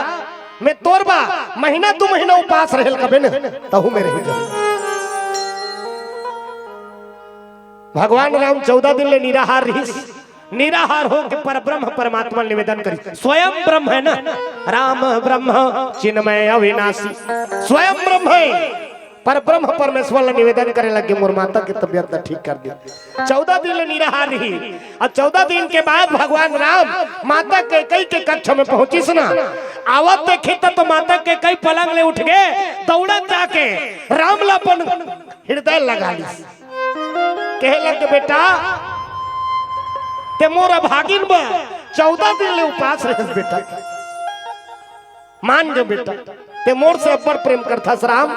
मैं तोर बर महीना दू महीना उपास रहे ल कबे न, तहू में रहि जाहूं। भगवान राम चौदह दिन ले निराहार रहिस। निराहार होके परब्रह्म परमात्मा ल निवेदन करिस। स्वयं ब्रह्म हे ना, राम ब्रह्म चिन्मय अविनाशी, स्वयं ब्रह्म हे। परब्रह्म परमेश्वर ल निवेदन करे लगे, "मोर माता के तबियत ल ठीक कर दे।" चौदह दिन ले निराहार रहिस। अब चौदह दिन के बाद भगवान राम माता कैकई के कक्ष में पहुंचिस ना। आवत देखिस त तो माता कैकई पलंग ले उठ गे, दौड़त जाके राम ला अपन हृदय लगा लिस। कहे लगे, "बेटा, ते मोर अभागिन बर चौदह दिन ले उपास रहेस बेटा, मान गे बेटा, ते मोर से अब्बड़ प्रेम करथस राम,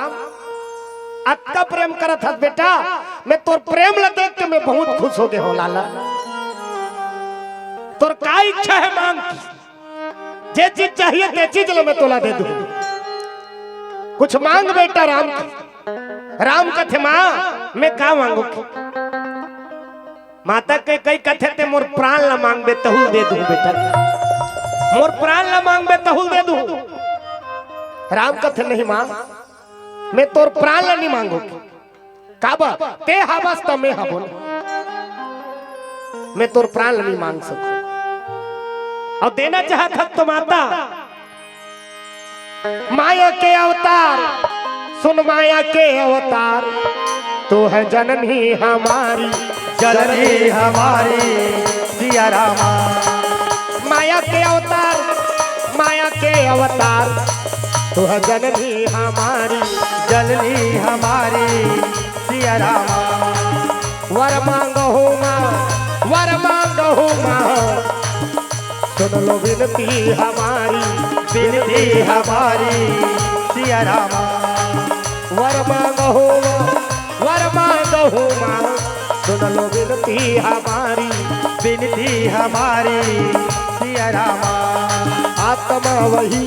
अतका प्रेम करथस बेटा, मैं तोर प्रेम ल देख के मैं बहुत खुश हो गे हों लाला। तोर का इच्छा हे मांग, जे चीज चाहिए ते चीज ल मैं तोला दे दूं, कुछ मांग बेटा।" राम, राम कथे, "माँ, मैं का मांगों?" माता कैकई कथे, "ते मोर प्राण ल मांगबे तहू ल दे दूं बेटा, मोर प्राण ल मांगबे तहू ल दे दूं।" राम कथे, "नहीं माँ, मैं तोर प्राण ल नहीं मांगों।" "काबर? ते हवस त मैं हवों, मैं तोर प्राण ल नहीं मांग सकूं।" अउ देना चाहत हस तो माता, माया के अवतार, सुन माया के अवतार, तू है जननी हमारी, जननी हमारी सिया रामा। माया के अवतार, माया के अवतार, तू है जननी हमारी, जननी हमारी सिया रामा। वर मांगहु माँ, वर मांगहु माँ, सुन लो विनती हमारी, विनती हमारी सिया रामा। वर मांगहु माँ, वर मांगहु माँ, सुन लो विनती हमारी, विनती हमारी सिया रामा। आत्मा वही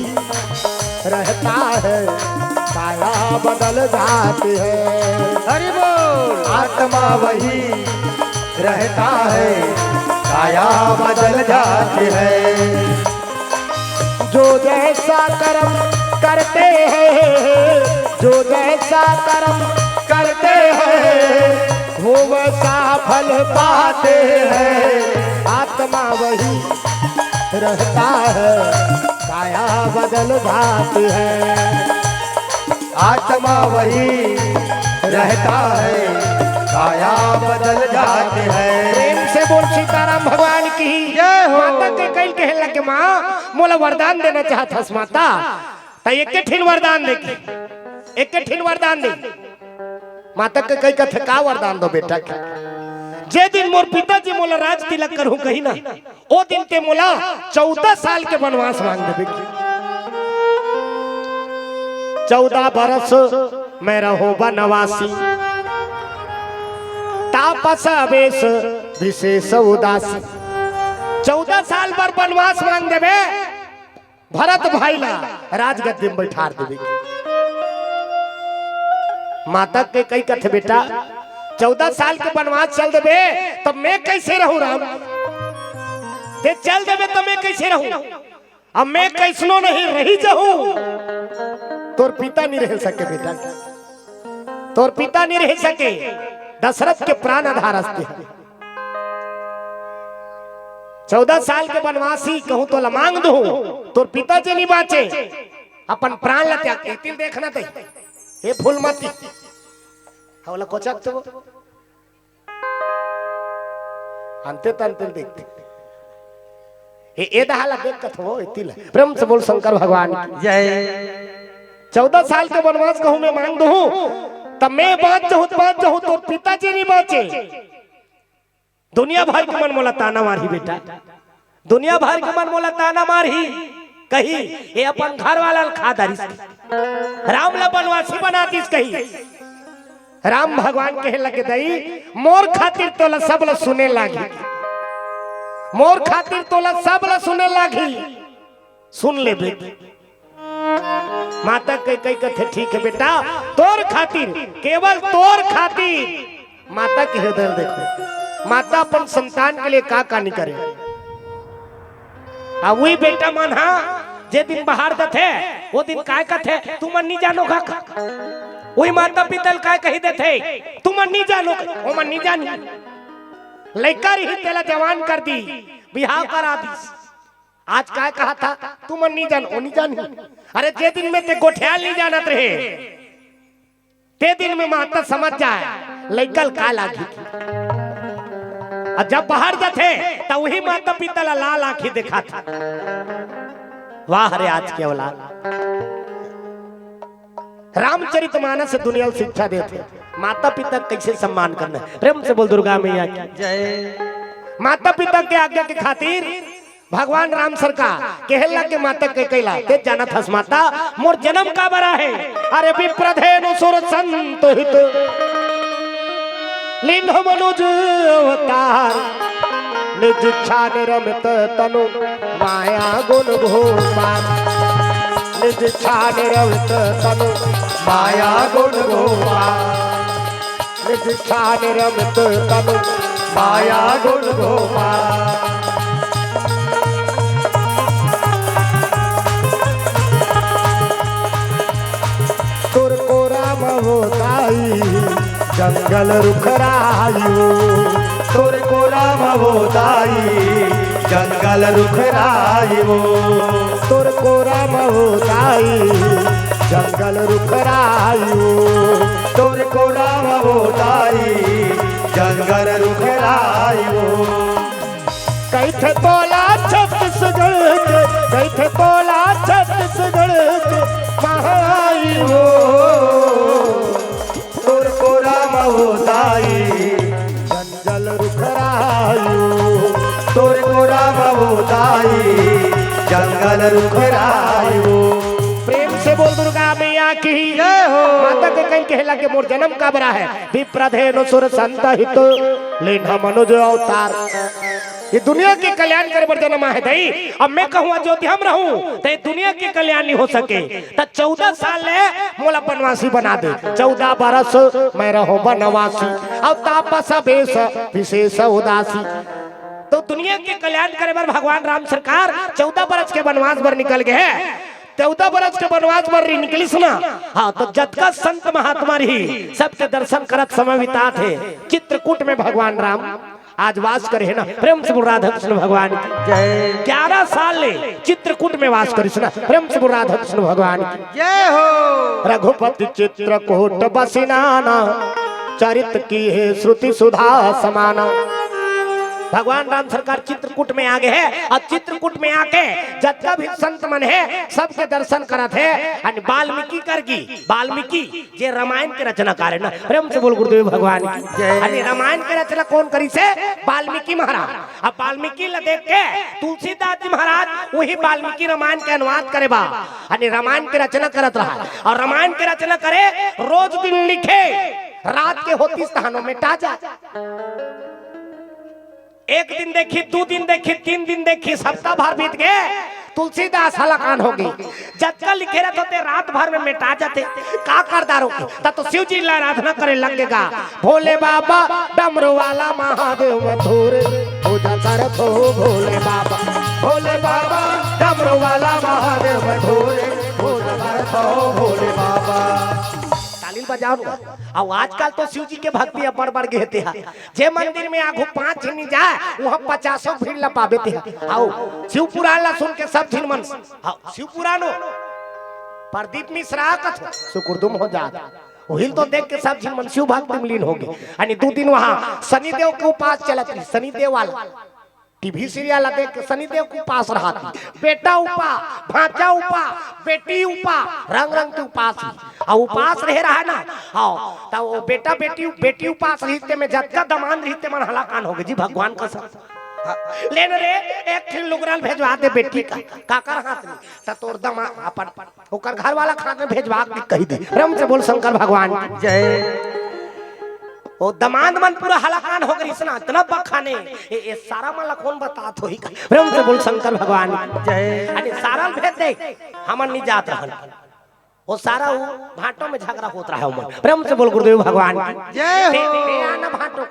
रहता है, काया बदल जाती है। हरि बोल। आत्मा वही रहता है, काया बदल जाती है। जो जैसा कर्म करते हैं, जो जैसा कर्म करते हैं, वो वैसा फल पाते हैं। आत्मा वही रहता है, काया बदल जाती है। आत्मा वही रहता है, काया बदल जाती है। प्रेम से बोल सीताराम भगवान की। जय हो। माता कैकई कहे लगे, "माँ, मोला वरदान देना चाहत हस माता, त एके ठिन वरदान दे, एके ठिन वरदान दे।" माता कैकई कथे, "का वरदान दो बेटा के? जे दिन मोर पिताजी मोला राज तिलक करहूं कही ना, ओ दिन ते मोला चौदह साल के वनवास मांग देबे।" चौदह बरस मैं रहूं बनवासी, तापस बेस विशेष उदासी। चौदह साल बर बनवास मांग देबे, भरत भाई ला राजगद्दी में बैठार देबे। माता कैकई कथे, बेटा, चौदह साल के बनवास चल देबे, तब मैं कैसे रहूं राम? ते चल देबे, तब मैं कैसे रहूं? अब मैं कैसनो नहीं रही जाहूं, तोर पिता नहीं रह सके बेटा, तोर पिता नहीं रह सके। दशरथ के प्राण आधार असते। चौदह साल के बनवासी कहूं तोला मांग दूं, तोर पिता जे नहीं बांचे, अपन प्राण ला त्याग, एती ल देखना तई, हे फूलमती, हवला कोचक तो अंते तंते देखते। ए, ए दहा ला देख कथो, एती ला। प्रेम से बोल शंकर भगवान की। जय। चौदह साल के बनवास कहूं मैं मांग दूं, तब मैं बांच जाहूं, बांच जाहूं, तोर पिता जे नहीं बांचे। दुनिया भर के मन मोला ताना मारही बेटा, दुनिया भर के मन मोला ताना मारही, कही, "ये अपन घर वाला ल खा डारिस, राम ला बनवासी बना दिस," कही। राम भगवान कहे लगे, "दई, मोर खातिर तोला सब ला सुने लागी, मोर खातिर तोला सब ला सुने लागी, सुन लेबे।" माता कैकई कथे, "ठीक है बेटा, तोर खातिर, केवल तोर खातिर।" माता के हृदय ल देखो, माता अपन संतान के लिए का का नहीं करे। आ वही बेटा मन हा जे दिन बाहर जथे, वो दिन काय कथे, "तुमन नहीं जानो का?" वही माता पिता ल काय कही देथे, "तुमन नहीं जानो, ओमन नहीं जानी।" लइका रही तेला जवान कर दी, बिहाव करा दी। आज काय कहा था, "तुमन नहीं जान, वो नहीं जानी।" अरे जे दिन में ते गोठियाल नहीं जानत रहे, ते दिन में माता समझ जाए लइका ल का लागी। और जब बाहर जाथे त वही माता पिता ला लाल आंखी दिखाथे। वाह रे आज के औलाद। रामचरित मानस दुनिया ल शिक्षा देथे, माता पिता कैसे सम्मान करना है। प्रेम से बोल दुर्गा मैया की। जय। माता पिता के आज्ञा के खातिर भगवान राम सरकार कहे लगे माता कैकई ला, "ते जानत हस माता, मोर जन्म काबर आहे?" अरे, "विप्रधेनु सुर संत हित, लीन्ह मनुज अवतार, निज इच्छा निरमित तनु, माया गुण भोपार, निज इच्छा निरमित तनु, माया गुण भोपार।" निज ठान रमत तनु माया गुण गोपाल। तोर को राम वो दाई जंगल रुख रायो। तोर को राम वो दाई जंगल रुख रायो। तोर को राम वो दाई जंगल रुख रायो। तोर को राम वो दाई जंगल रुख रायो। कइथे तोला छत्तीसगढ़ के, कइथे तोला छत्तीसगढ़ के महाई हो। तोर को राम वो दाई जंगल रुख रायो। तोर को राम वो दाई जंगल रुख रायो। प्रेम से बोल दुर्गा मैया की। जय हो। माता के कहीं कहला के मोर जन्म काबर आहे। विप्रधेनु सुर संत हित लीन्ह मनुज अवतार। ये दुनिया के कल्याण करे बर जन्म आहे दई। अब मैं कहूँ अयोध्या में रहूँ तो ये दुनिया के कल्याण नहीं हो सके। त चौदह साल ले मोला बनवासी बना दे। चौदह बरस मैं रहूं बनवासी, अउ तापस बेस विशेष उदासी। तो दुनिया के कल्याण करे बर भगवान राम सरकार चौदह बरस के बनवास बर निकल गए। चौदह बरस के बनवास बर निकलिस ना, हाँ, तो जतका संत महात्मा रही, सबके दर्शन करत समय बिताथे चित्रकूट में भगवान राम आज वास करे हे ना, प्रेम से बोल राधा कृष्ण भगवान की। जय। ग्यारह साल ले चित्रकूट में वास करिस ना, प्रेम से बोल राधा कृष्ण भगवान की। जय हो। रघुपति चित्रकूट बसिनाना, चरित कीन्हे श्रुति सुधा समाना। भगवान राम सरकार चित्रकूट में आ गे हे, अउ चित्रकूट में आके जतका भी संत मन हे, सबके दर्शन करत हे। अने वाल्मीकि कर गी, वाल्मीकि जे रामायण के रचनाकार हे ना, प्रेम से बोल गुरुदेव भगवान की। जय। अने रामायण के रचना कोन करिस हे? वाल्मीकि महाराज। अब वाल्मीकि ला देख के तुलसीदास जी महाराज वही वाल्मीकि रामायण के अनुवाद करे बा, अने रामायण के रचना करत रहा। अउ रामायण के रचना करे, रोज दिन लिखे, रात के होतिस तहानो मेटा जाय। एक दिन देखिस, दू दिन देखिस, तीन दिन देखिस, हफ्ता भर बीत गे, तुलसीदास हलाकान हो गे। जतका लिखे रहिथे रात भर में मेटा जाथे। का कर डारहूं? त तो शिव जी ला आराधना करे लग गे गा। भोले बाबा डमरू वाला महादेव मैं तोरे पूजा करत हों भोले बाबा। भोले बाबा डमरू वाला महादेव मैं तोरे पूजा करत हों भोले बाबा। ताली बजाओ ना। अउ आजकल तो शिव जी के भक्ति अब्बड़ बढ़ गे हे तेहा। जे मंदिर में आघू पांच झिन नइ जाय, उहां पचासों भीड़ ला पाबे तेहा। अउ शिव पुराण ला सुन के सब झिन मन, हाँ, शिव पुराण हो। प्रदीप मिश्रा कथो, सुकुरदुम हो जात। उहिल तो देख के सब झिन मन शिव भक्ति में लीन हो गे। अने दू दिन उहां शनिदेव के उपास चलत रहिस, शनिदेव वाला। टीवी सीरियल ला देख के शनिदेव के उपास रहत हे। बेटा उपा, भांचा उपा, बेटी उपा, रंग रंग के उपास हे। अउ उपास रहे रहा ना, हाँ, त वो बेटा बेटी, बेटी उपास रहिस, तेमे जतका दमांद रहिस, ते मन हलाकान हो गे जी, भगवान कसम। हाँ, ले न रे, एक ठिन लुगरा ल भेजवा दे बेटी का, काकर हाथ में, त तोर दमा-, अपन, ओकर घर वाला के हाथ में भेजवा के कहि दे। प्रेम से बोल शंकर भगवान की। जय। ओ दमांद मन पूरा हलाकान हो गे रहिस ना, अतना बखाने, ए, ए सारा मन ला कोन बतात होही का? प्रेम से बोल शंकर भगवान की। जय। अरे सारा ल भेज दे, हमन नइ जात रहन। ओ सारा वो भांटो में झगरा होत रहा हे ओमन। प्रेम से बोल गुरुदेव भगवान की। जय हो। ते, ते आना भांटो,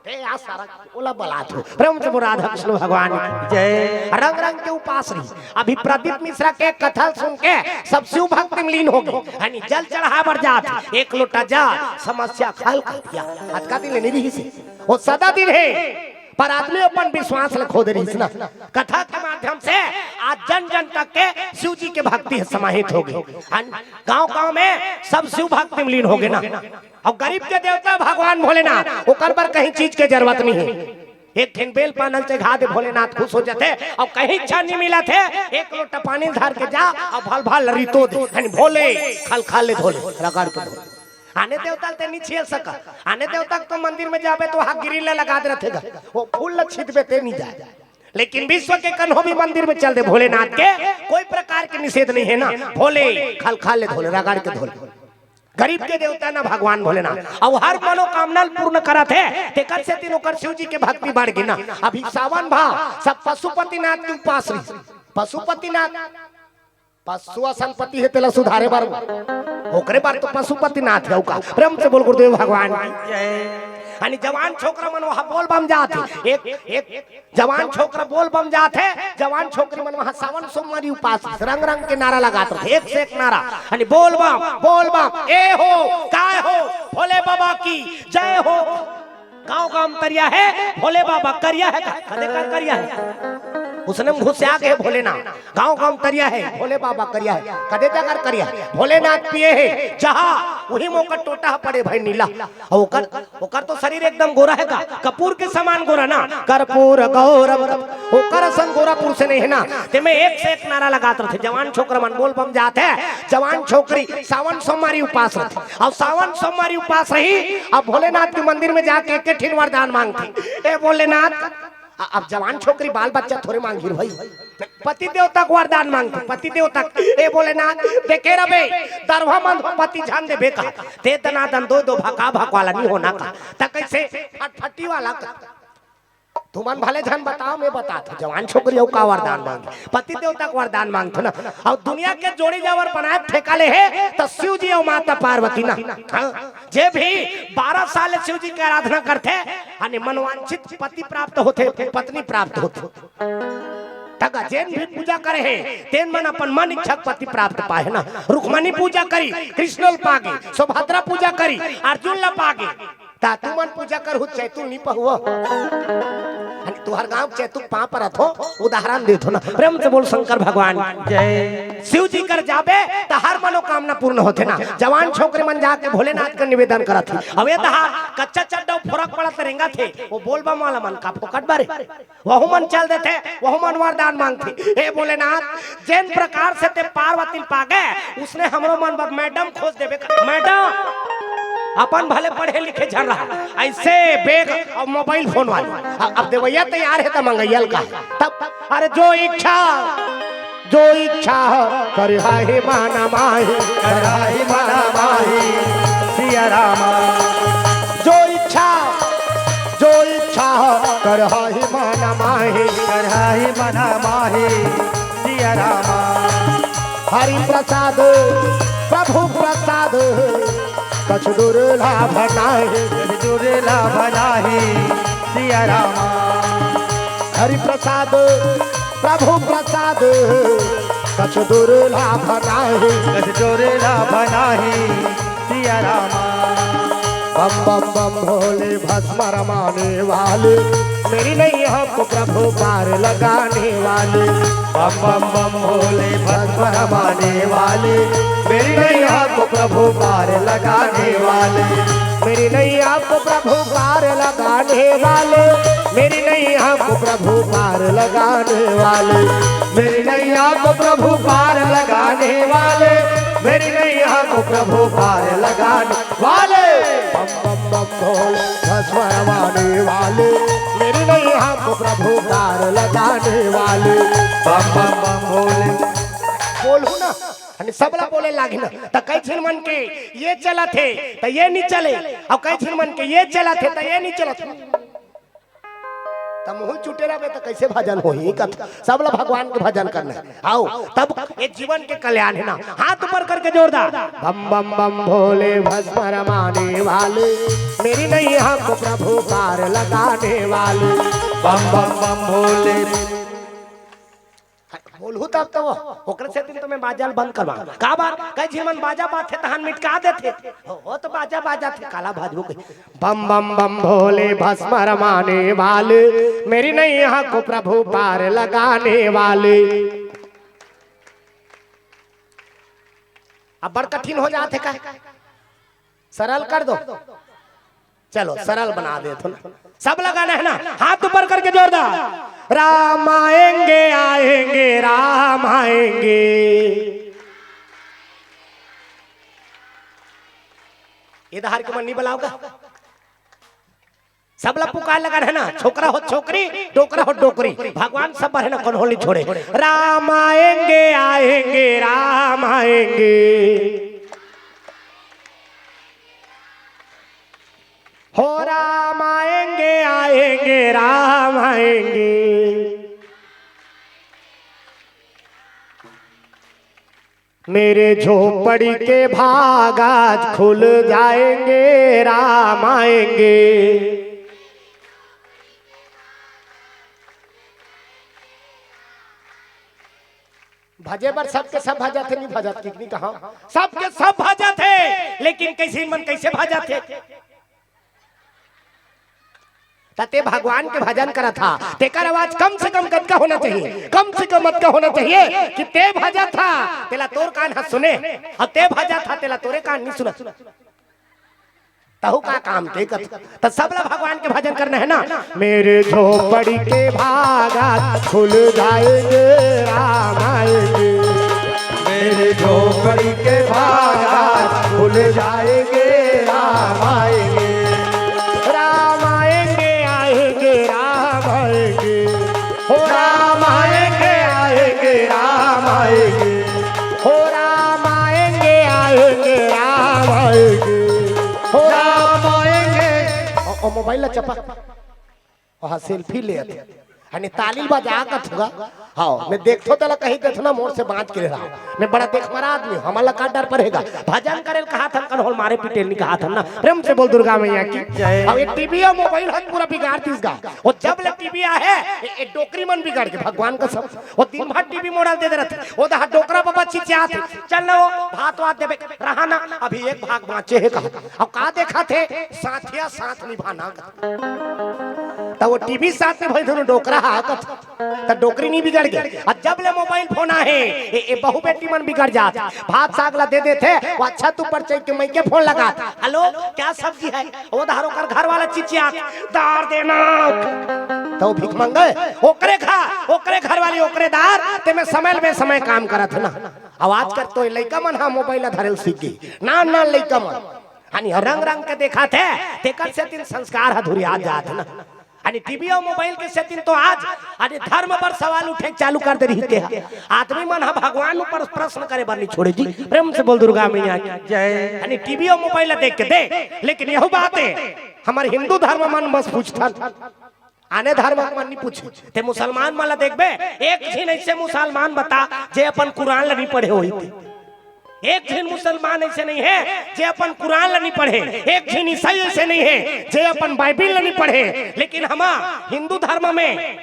ते आ सारा, ओला बलात हो। प्रेम से बोल राधा कृष्ण भगवान की। जय। रंग रंग के उपास रहिस। अभी प्रदीप मिश्रा के कथा सुन के सब शिव भक्ति में लीन हो गे। हनी जल चढ़ाय बर जात, एक लोटा जल, समस्या हल कर दिया। अतका दिन ले नइ रहिस हे। वो सदा दिन हे, पर आदमी अपन विश्वास ल खो दे रहिस ना। कथा के माध्यम से आज जन जन तक के शिव जी के भक्ति ह समाहित हो गे। अन गांव गांव में सब शिव भक्ति में लीन हो गे ना। अउ गरीब के देवता भगवान भोलेनाथ, ओकर बर कहीं चीज के जरूरत नइ हे। एक ठिन बेल पाना ल चघा दे, भोलेनाथ खुश हो जाथे। अउ कहीं इच्छा नइ मिलत हे, एक लोटा पानी धर के जा अउ भल भल रितो दे, यानी भोले खल खल ले धो ले, रगड़ के धो ले। आने देवता ल ते नइ छील सका। आने देवता के तो मंदिर में जाबे तो हाथ गिरी ले लगा दे रथे गा। वो फूल ल छीतबे ते नइ जाय। लेकिन विश्व के कन्हो भी मंदिर में चल दे भोलेनाथ के, कोई प्रकार के निषेध नइ हे ना। भोले खल खल ले धो ले, रगड़ के धो ले। गरीब के देवता ना भगवान भोलेनाथ, अउ हर मनोकामना ल पूर्ण करत हे। तेकर सेती ओकर शिव जी के भक्ति बढ़ गे ना। अभी सावन भा सब पशुपतिनाथ के उपास रहिस। पशुपतिनाथ, पशु असन पति हे तेला सुधारे बर, ओकरे बर तो पशुपतिनाथ हे। अउ का? प्रेम से बोल गुरुदेव भगवान की। जय। यानी जवान छोकरा मन वहां बोल बम जात हे। एक, एक जवान छोकरा बोल बम जात हे, जवान छोकरी मन वहां सावन सोमवारी उपास, रंग रंग के नारा लगात रथे, एक से एक नारा। यानी बोल बम, बोल बम, ए हो, काय हो, भोले बाबा की जय हो। गांव गांव तरिया हे, भोले बाबा करिया हे, कदे कर करिया हे। उसने में घुसिया गे भोलेनाथ। गांव गांव तरिया हे, भोले बाबा करिया हे, कदे जाकर करिया हे। भोलेनाथ पिए हे, जहां वही मोकर टोटा ह पड़े भाई नीला। अउ ओकर ओकर तो शरीर एकदम गोरा हे का, कपूर के समान गोरा ना, कर्पूर गौरम। ओकर असन गोरा पुरुष नइ हे ना। तेमे एक से एक नारा लगात रथे, जवान छोकरा मन बोल बम जात हे, जवान छोकरी सावन सोमवारी उपास रथे। अउ सावन सोमवारी उपास रही, अब भोलेनाथ के मंदिर में जाके एक ठिन वरदान मांगथे, ए भोलेनाथ, अ-, अब जवान छोकरी बाल बच्चा थोरे मांगही भाई। पति देवता के वरदान मांगथे, पति देवता के, ए भोलेनाथ, देखे रबे, दरवा मन पति झन देबे का, ते दनादन दो दो भका भक वाला नइ होना का, त कइसे फटफटी वाला का? तुमन भले झन बताव, मैं बतात हंव, जवान छोकरी अउ का वरदान मांगे, पति देवता के वरदान मांगथे ना। अउ दुनिया के जोड़ी जावर बनाए ठेका ले हे, त शिव जी अउ माता पार्वती ना। हाँ, जे भी बारह साल ले शिव जी के आराधना करथे, यानी मनवांछित पति प्राप्त होथे, पत्नी प्राप्त होथे। तगा जेन भी पूजा करे हे, तेन मन अपन मन इच्छा के पति प्राप्त पाए ना। रुक्मणी पूजा करी, कृष्ण ल पागे, सुभद्रा पूजा करी, अर्जुन ल पागे। ता तुमन पूजा करहू, चैतुल नइ पहुव। अरे तुहर गांव चैतुल पांव परत हो, उदाहरण देथों ना। प्रेम से बोल शंकर भगवान की। जय। शिव जी कर जाबे, तहार मनोकामना पूर्ण होथे ना। जवान छोकरे मन जाके भोलेनाथ का निवेदन करत हे, अउ ए तहार कच्चा चड्डा अउ फरक पड़त रेंगत हे, ओ बोलबम वाला मन का फोकट बरे? वहू मन चल देथे, वहू मन वरदान मांगथे, "हे भोलेनाथ, जेन प्रकार से ते पार्वती ल पागे, उसने हमरो मन बर मैडम खोज देबे का।" मैडम, अपन भले पढ़े लिखे झन रहा, अइसे बैग अउ मोबाइल फोन वाले। अ-, अब देवइया तैयार हे त मंगइया ल का हे? तब, अरे जो इच्छा, जो इच्छा हो, करहा हे मन माही, करहा हे मन माही, सिया रामा। जो इच्छा, जो इच्छा हो, करहा हे मन माही, करहा हे मन माही, सिया रामा। हरि प्रसाद, प्रभु प्रसाद, कछु दुर्लभ नाही, कछु दुर्लभ नाही, सिया रामा। हरि प्रसाद, प्रभु प्रसाद, कछु दुर्लभ नाही, कछु दुर्लभ नाही, सिया रामा। बम बम बम भोले भस्म रमाने वाले, मेरी नैया को प्रभु पार लगाने वाले। बम बम बम भोले भस्म रमाने वाले, मेरी नैया को प्रभु पार लगाने वाले। मेरी नैया को प्रभु पार लगाने वाले, मेरी नैया को प्रभु पार लगाने वाले, मेरी नैया को प्रभु पार लगाने वाले, मेरी नैया को प्रभु पार लगाने वाले। बम बम बम भोले भस्म रमाने वाले, मेरी नैया को प्रभु पार लगाने वाले। बम बम बम भोले। बोलहू ना, अने सबला बोले लागी ना, त कई झिन मन के ये चलत हे, त ये नी चले, अउ कई झिन मन के ये चलत हे, त ये नी चलत हे। त मुँह चुटे रहबे त कइसे भजन होही? कथ-, सबला भगवान के भजन करना हे। आओ, तब ये जीवन के कल्याण हे ना। हाथ ऊपर करके जोरदार। बम बम बम भोले भस्म रमाने वाले, मेरी नैया को प्रभु पार लगाने वाले। बम बम बम भोले। बोलहू तब तो वो, ओकरे सेती तो मैं बाजा ल बंद करवांव। का बात? कई झिन मन बाजा बाजथे तहान मिटका देथे। हो, वो तो बाजा बाजथे, काला भाजबो कही। बम बम बम भोले भस्म रमाने वाले, मेरी नैया को प्रभु पार लगाने वाले। अब बड़ कठिन हो जाथे का? सरल कर दो। चलो, सरल बना देथों ना। सबला गाना हे ना, हाथ ऊपर करके जोरदार। राम आएंगे, आएंगे, राम आएंगे। ए डहर के मन नी बलाव का? सबला पुकार लगा हे ना, छोकरा हो छोकरी, डोकरा हो डोकरी, भगवान सब बर हे ना, कोनो ल नी छोड़े। राम आएंगे, आएंगे, राम आएंगे। हो राम आएंगे, आएंगे, राम आएंगे। मेरे झोपड़ी के भाग आज खुल जाएंगे, राम आएंगे। भजे बर सबके सब भजत हे, नी भजत कि नी कहा? सबके सब भजत हे, लेकिन कइसे मन कइसे भजत हे? त ते भगवान के भजन करत हा, तेकर आवाज कम से कम कतका होना चाहिए? कम से कम अतका होना चाहिए कि ते भजत हा, तेला तोर कान ह सुने, अउ ते भजत हा, तेला तोरे कान नी सुनत। तहू का काम के कत-, त सबला भगवान के भजन करना हे ना। मेरे झोपड़ी के भाग आज खुल जाएंगे, राम आएंगे। मेरे झोपड़ी के भाग आज खुल जाएंगे, राम आएंगे। राम आएंगे, आएंगे, राम आएंगे। हो राम आएंगे, आएंगे, राम आएंगे। हो राम आएंगे, आएंगे, राम आएंगे। हो राम आएंगे। ओ, ओ मोबाइल ला चपक। ओहा सेल्फी लेत हे। हने ताली बजा कथुगा। हाँ, मैं देखथों तेला कही देथों ना, मोर से बाँच के रहा। मैं बड़ा देखमरा आदमी हूँ, हमला का डर परेगा? भजन करे ल कहाथन, कन होल मारे पीटे ल नी कहाथन ना। प्रेम से बोल दुर्गा मैया की जय। अब ये टीवी अउ मोबाइल हर पूरा बिगाड़ दिस गा। अउ जब ले टीवी आहे, ये, ये डोकरी मन बिगड़ गे, भगवान कसम। वो दिन भर टीवी मोबाइल दे दे रहिथे। वो डहर डोकरा बाबा चिचियाथे, "चल ना वो, भात वात देबे, रहा ना, अभी एक भाग बाँचे हे," कहा। अब का देखथे? साथिया साथ निभाना। त वो टीवी साथ में भाई दोनों डोकरा हा कथे, त डोकरी नहीं बिगड़ गे। अउ जब ले मोबाइल फोन आहे, ए, ए बहू बेटी मन बिगड़ जात। भात साग ला दे देथे, वो छत ऊपर चढ़ के मइके फोन लगात, "हेलो, क्या सब्जी है?" वो धार ओकर घर वाला चिचियात, "दार देना।" त वो भीख मंगे, ओकरे घर, ओकरे घर वाली, ओकरे दार, तेमे समय बेसमय काम करत हे ना। अउ आजकल तो लइका मन हा मोबाइल ला धरे ल सीख गे, नान नान लइका मन। हानि रंग रंग के देखाथे, तेकर सेतिन संस्कार ह धुरिया जात हे ना। हानि टीवी अउ मोबाइल के सेतिन तो आज हानि धर्म पर सवाल उठे चालू कर दे रहिथे। आदमी मन ह भगवान ऊपर प्रश्न करे बर नहीं छोड़े जी। प्रेम से बोल दुर्गा मैया की। जय। हानि टीवी अउ मोबाइल ला देख के दे, लेकिन यहू बात हे, हमर हिंदू धर्म मन बस पूछथन, आने धर्म मन नहीं पूछे। ते मुसलमान मन ला देखबे, एक झिन ऐसे मुसलमान बता जे अपन कुरान ला नहीं पढ़े होही ते। एक झिन मुसलमान ऐसे नहीं हे जे अपन कुरान ला नहीं पढ़े, एक झिन ईसाई ऐसे नहीं हे जे अपन बाइबिल ला नहीं पढ़े। लेकिन हमा हिंदू धर्म में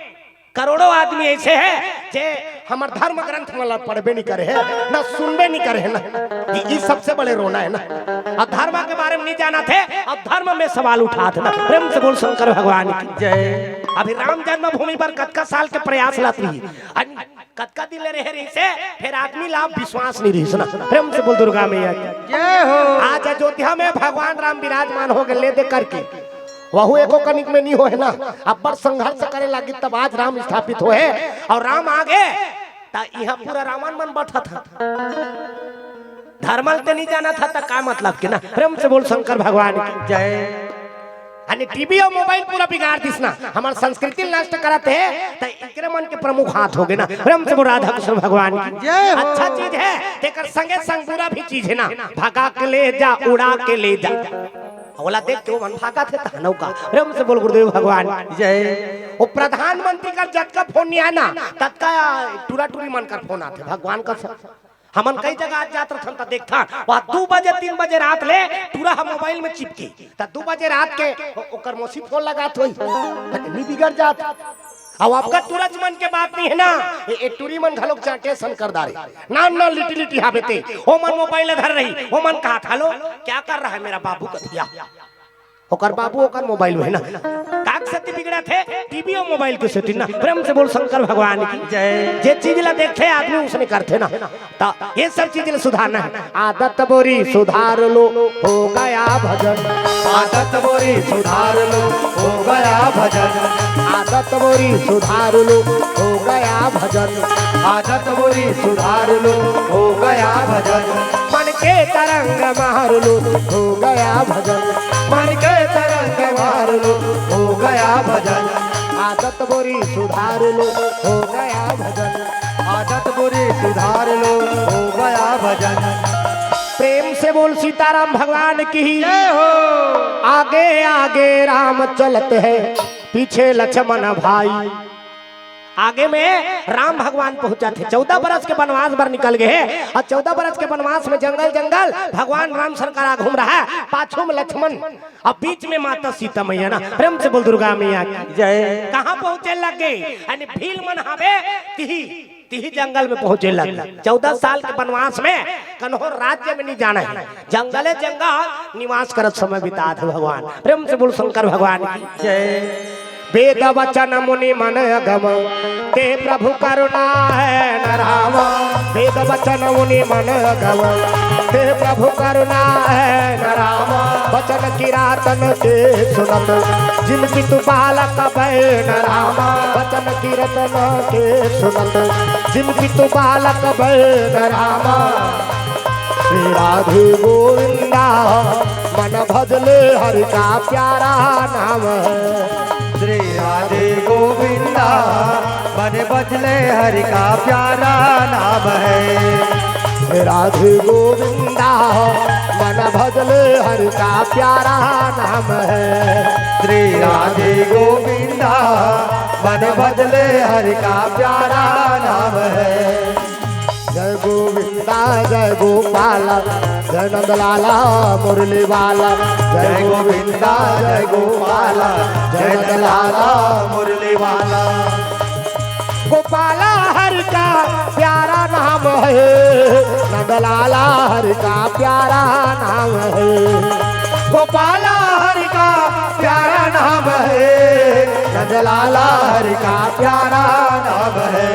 करोड़ों आदमी ऐसे हे जे हमर धर्म ग्रंथ मन ला पढ़बे नहीं करे हे, ना सुनबे नहीं करे हे ना। ई, ई सबसे बड़े रोना हे ना। अउ धर्म के बारे में नहीं जानथे, अउ धर्म में सवाल उठाथे ना। प्रेम से बोल शंकर भगवान की। जय। अभी राम जन्मभूमि पर कतका साल के प्रयास लात रही, अन-, कतका दिन ले रहे रहिसे, फिर आदमी ला विश्वास नहीं रहिस ना। प्रेम से बोल दुर्गा मैया की। जय हो। आज अयोध्या में भगवान राम विराजमान हो गे, ले दे करके, वहू एको कनिक में नहीं होहे ना। अब्बड़ संघर्ष करे लागिस तब आज राम स्थापित होहे। अउ राम आ गे त इहाँ पूरा रावण मन बैठत हे। धर्म ल ते नहीं जानत हे त का मतलब के ना। प्रेम से बोल शंकर भगवान की। जय। हानि टीवी अउ मोबाइल पूरा बिगाड़ दिस ना, हमर संस्कृति ल नष्ट करत हे, त एकरे मन के प्रमुख हाथ हो गे ना। प्रेम से बोल राधा कृष्ण भगवान की। जय हो। अच्छा चीज हे, तेकर संगे संग बुरा भी चीज हे ना, भगा के ले जा, उड़ा के ले जा। ओला देख के ओमन भागत हे तहनऊ का। प्रेम से बोल गुरुदेव भगवान की। जय। वो प्रधानमंत्री कर जतका फोन नहीं आए ना, ततका टूरा टूरी मन कर फोन आथे। भगवान का स-, हमन कई जगह आज जात रथन त देखथन, वहाँ दू बजे तीन बजे रात ले टूरा ह मोबाइल में चिपके, त दू बजे रात के ओ-, ओकर मौसी फोन लगात होही, त नहीं बिगड़ जात। अब आपका टूरच मन के बात नहीं हे ना, ए, ए टूरी मन घलोक चांटे सन कर डारे। नान नान लिटी लिटी हाबे ते, ओमन मोबाइल धर रही, ओमन कहा, "हेलो, क्या कर रहा है मेरा बाबू?" कथिया, ओकर बाबू ओकर मोबाइल में हे ना। काक सेती बिगड़त हे, टीवी अउ मोबाइल के सेती ना। प्रेम से बोल शंकर भगवान की। जय। जे चीज ला देखथे आदमी उसने करथे ना। त ये सब चीज ला सुधारना हे। आदत बोरी सुधार लो, हो गया भजन। आदत बोरी सुधार लो, हो गया भजन। आदत बोरी सुधार लो, हो गया भजन। आदत बोरी सुधार लो, हो गया भजन। मन के तरंग मार लो, हो गया भजन। मन के तरंग मार लो, हो गया भजन। आदत बोरी सुधार लो, हो गया भजन। आदत बोरी सुधार लो, हो गया भजन। प्रेम से बोल सीताराम भगवान की। जय हो। आगे आगे राम चलत हे, पीछे लक्ष्मण भाई। आगे में राम भगवान पहुंचत हे, चौदह बरस के बनवास बर निकल गे हे, अउ चौदह बरस के बनवास में जंगल जंगल भगवान राम सरकार घूम रहा हे, पाछू में लक्ष्मण, अउ बीच में माता सीता मैया ना। प्रेम से बोल दुर्गा मैया की। जय। कहाँ पहुंचे लग गे? यानी भील मन हाबे तिही, तिही जंगल में पहुंचे लग गे। चौदह साल के बनवास में कन्हो राज्य में नहीं जाना हे, जंगले जंगल निवास करत समय बितात हे भगवान। प्रेम से बोल शंकर भगवान की। जय। वेद वचन मुनि मन अगम, ते प्रभु करुणा है न राम। वेद वचन मुनि मन अगम, ते प्रभु करुणा है न राम। वचन किरातन के सुनत, जिम पितु बालक भय न राम। वचन किरातन के सुनत, जिम पितु बालक भय न राम। श्री राधे गोविंदा, मन भजले हरि का प्यारा नाम है। श्री राधे गोविंदा, मन भजले हरि का प्यारा नाम है। श्री राधे गोविंदा, मन भजले हरि का प्यारा नाम है। श्री राधे गोविंदा, मन भजले हरि का प्यारा नाम है। जय गोविंदा जय गोपाल, जय नंदलाला मुरली वाला। जय गोविंदा जय गोपाल, जय नंदलाला मुरली वाला। गोपाला हरि का प्यारा नाम है, नंदलाला हरि का प्यारा नाम है। गोपाला हरि का प्यारा नाम है, नंदलाला हरि का प्यारा नाम है।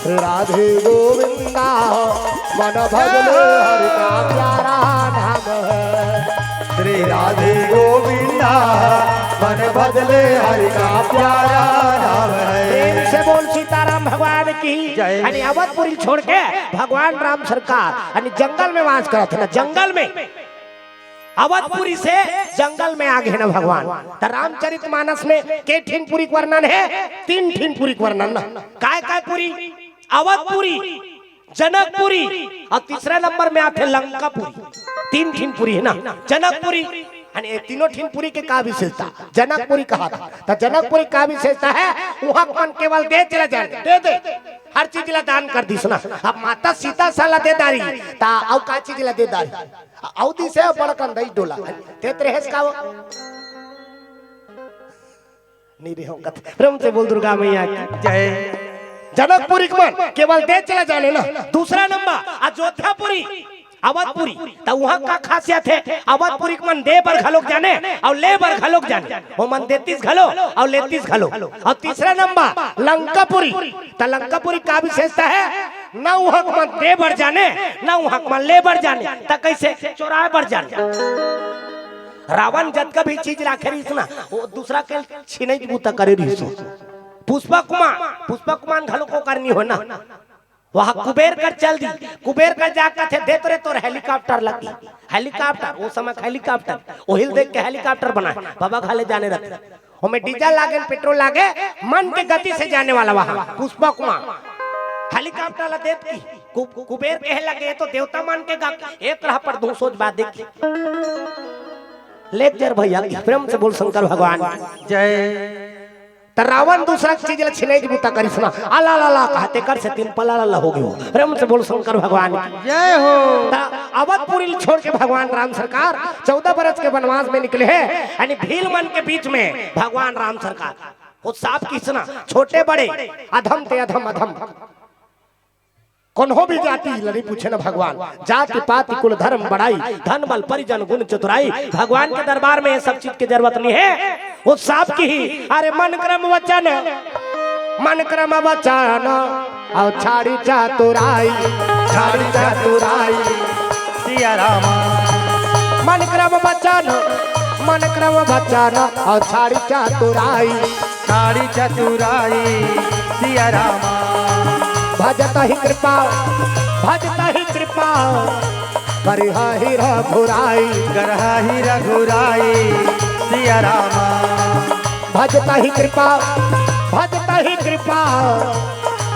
श्री राधे गोविंदा, मन भजले हरि का प्यारा नाम है। श्री राधे गोविंदा, मन भजले हरि का प्यारा नाम है। प्रेम से बोल सीताराम भगवान की। जय। यानी अवधपुरी छोड़ के भगवान राम सरकार यानी जंगल में वास करत हे ना, जंगल में अवधपुरी से जंगल में आ गे ना भगवान। त रामचरित मानस में के ठिन पुरी के वर्णन हे? तीन ठिन पुरी के वर्णन ना। काय काय पुरी? अवधपुरी, जनकपुरी अउ तीसरा नंबर में आथे लंकापुरी। तीन ठिन पुरी हे ना, जनकपुरी। यानी ये तीनों ठिन पुरी के का विशेषता? जनकपुरी कहाथे। त जनकपुरी का विशेषता हे? उहाँ के मन केवल दे चला जाने, दे दे, हर चीज ला दान कर दिस ना। अब माता सीता सा ला दे डारिस, त अउ का चीज ला दे डारिस? अउ दिस हे बड़कन दई डोला। देत रहेस का वो? नहीं रहे हो कत-, प्रेम से बोल दुर्गा मैया की। जय। जनकपुरी के मन केवल दे चला जाने ना। दूसरा नंबर अयोध्यापुरी, अवधपुरी। त उहाँ का खासियत हे? अवधपुरी के मन दे बर घलोक जाने अउ ले बर घलोक जाने। ओ मन देतिस घलो अउ लेतिस घलो। अउ तीसरा नंबर लंकापुरी। त लंकापुरी का विशेषता हे? ना उहाँ के मन दे बर जाने, ना उहाँ के मन ले बर जाने। त कइसे? चोराय बर जाने। रावण जतका भी चीज राखे रहिस ना, वो दूसरा के छीनई के बूता करे रहिस। पुष्पक माँ, पुष्पक माँ घलो को करनी हो ना। वहाँ कुबेर कर चल दी, कुबेर कर जा कथे, "दे तो रे तोर हेलीकॉप्टर लगी।" हेलीकॉप्टर, वो समय हेलीकॉप्टर, ओहिल देख के हेलीकॉप्टर बनाए, बाबा घाले जाने रहते। ओमे डीजल लागे, पेट्रोल लागे, मन के गति से जाने वाला वहाँ पुष्पक माँ। हेलीकॉप्टर ला देत की, कु-, कुबेर कहे लगे, "ये तो देवता मन के गा-, एक रहा पर दो सोच बात देखी।" लेक्चर भैया की प्रेम से बोल शंकर भगवान की। जय। त रावण दूसरा चीज ला छिनई के बूता करिस ना, अला ला ला कहते कर से तीन पला ला हो गयो। प्रेम से बोल शंकर भगवान की। जय हो। त अवधपुरी छोड़ के भगवान राम सरकार चौदह बरस के वनवास में निकले हे, यानी भील मन के बीच में भगवान राम सरकार। वो साफ किसना, छोटे बड़े, अधम ते अधम, अधम। कोनो भी जाति ला नइ पूछे न भगवान, जाति पाति कुल धर्म बड़ाई, धन बल परिजन गुण चतुराई। भगवान के दरबार में ये सब चीज के जरूरत नइ हे। वो साफ किही, अरे मन क्रम वचन, मन क्रम वचन, अउ छाड़ी चतुराई, छाड़ी चतुराई, सिया रामा। मन क्रम वचन, मन क्रम वचन, अउ छाड़ी चतुराई। छाड़ी चतुराई सिया रामा। भजत ही कृपा, भजत ही कृपा, करहा ही रघुराई। करहा ही रघुराई सिया रामा। भजत ही कृपा, भजत ही कृपा,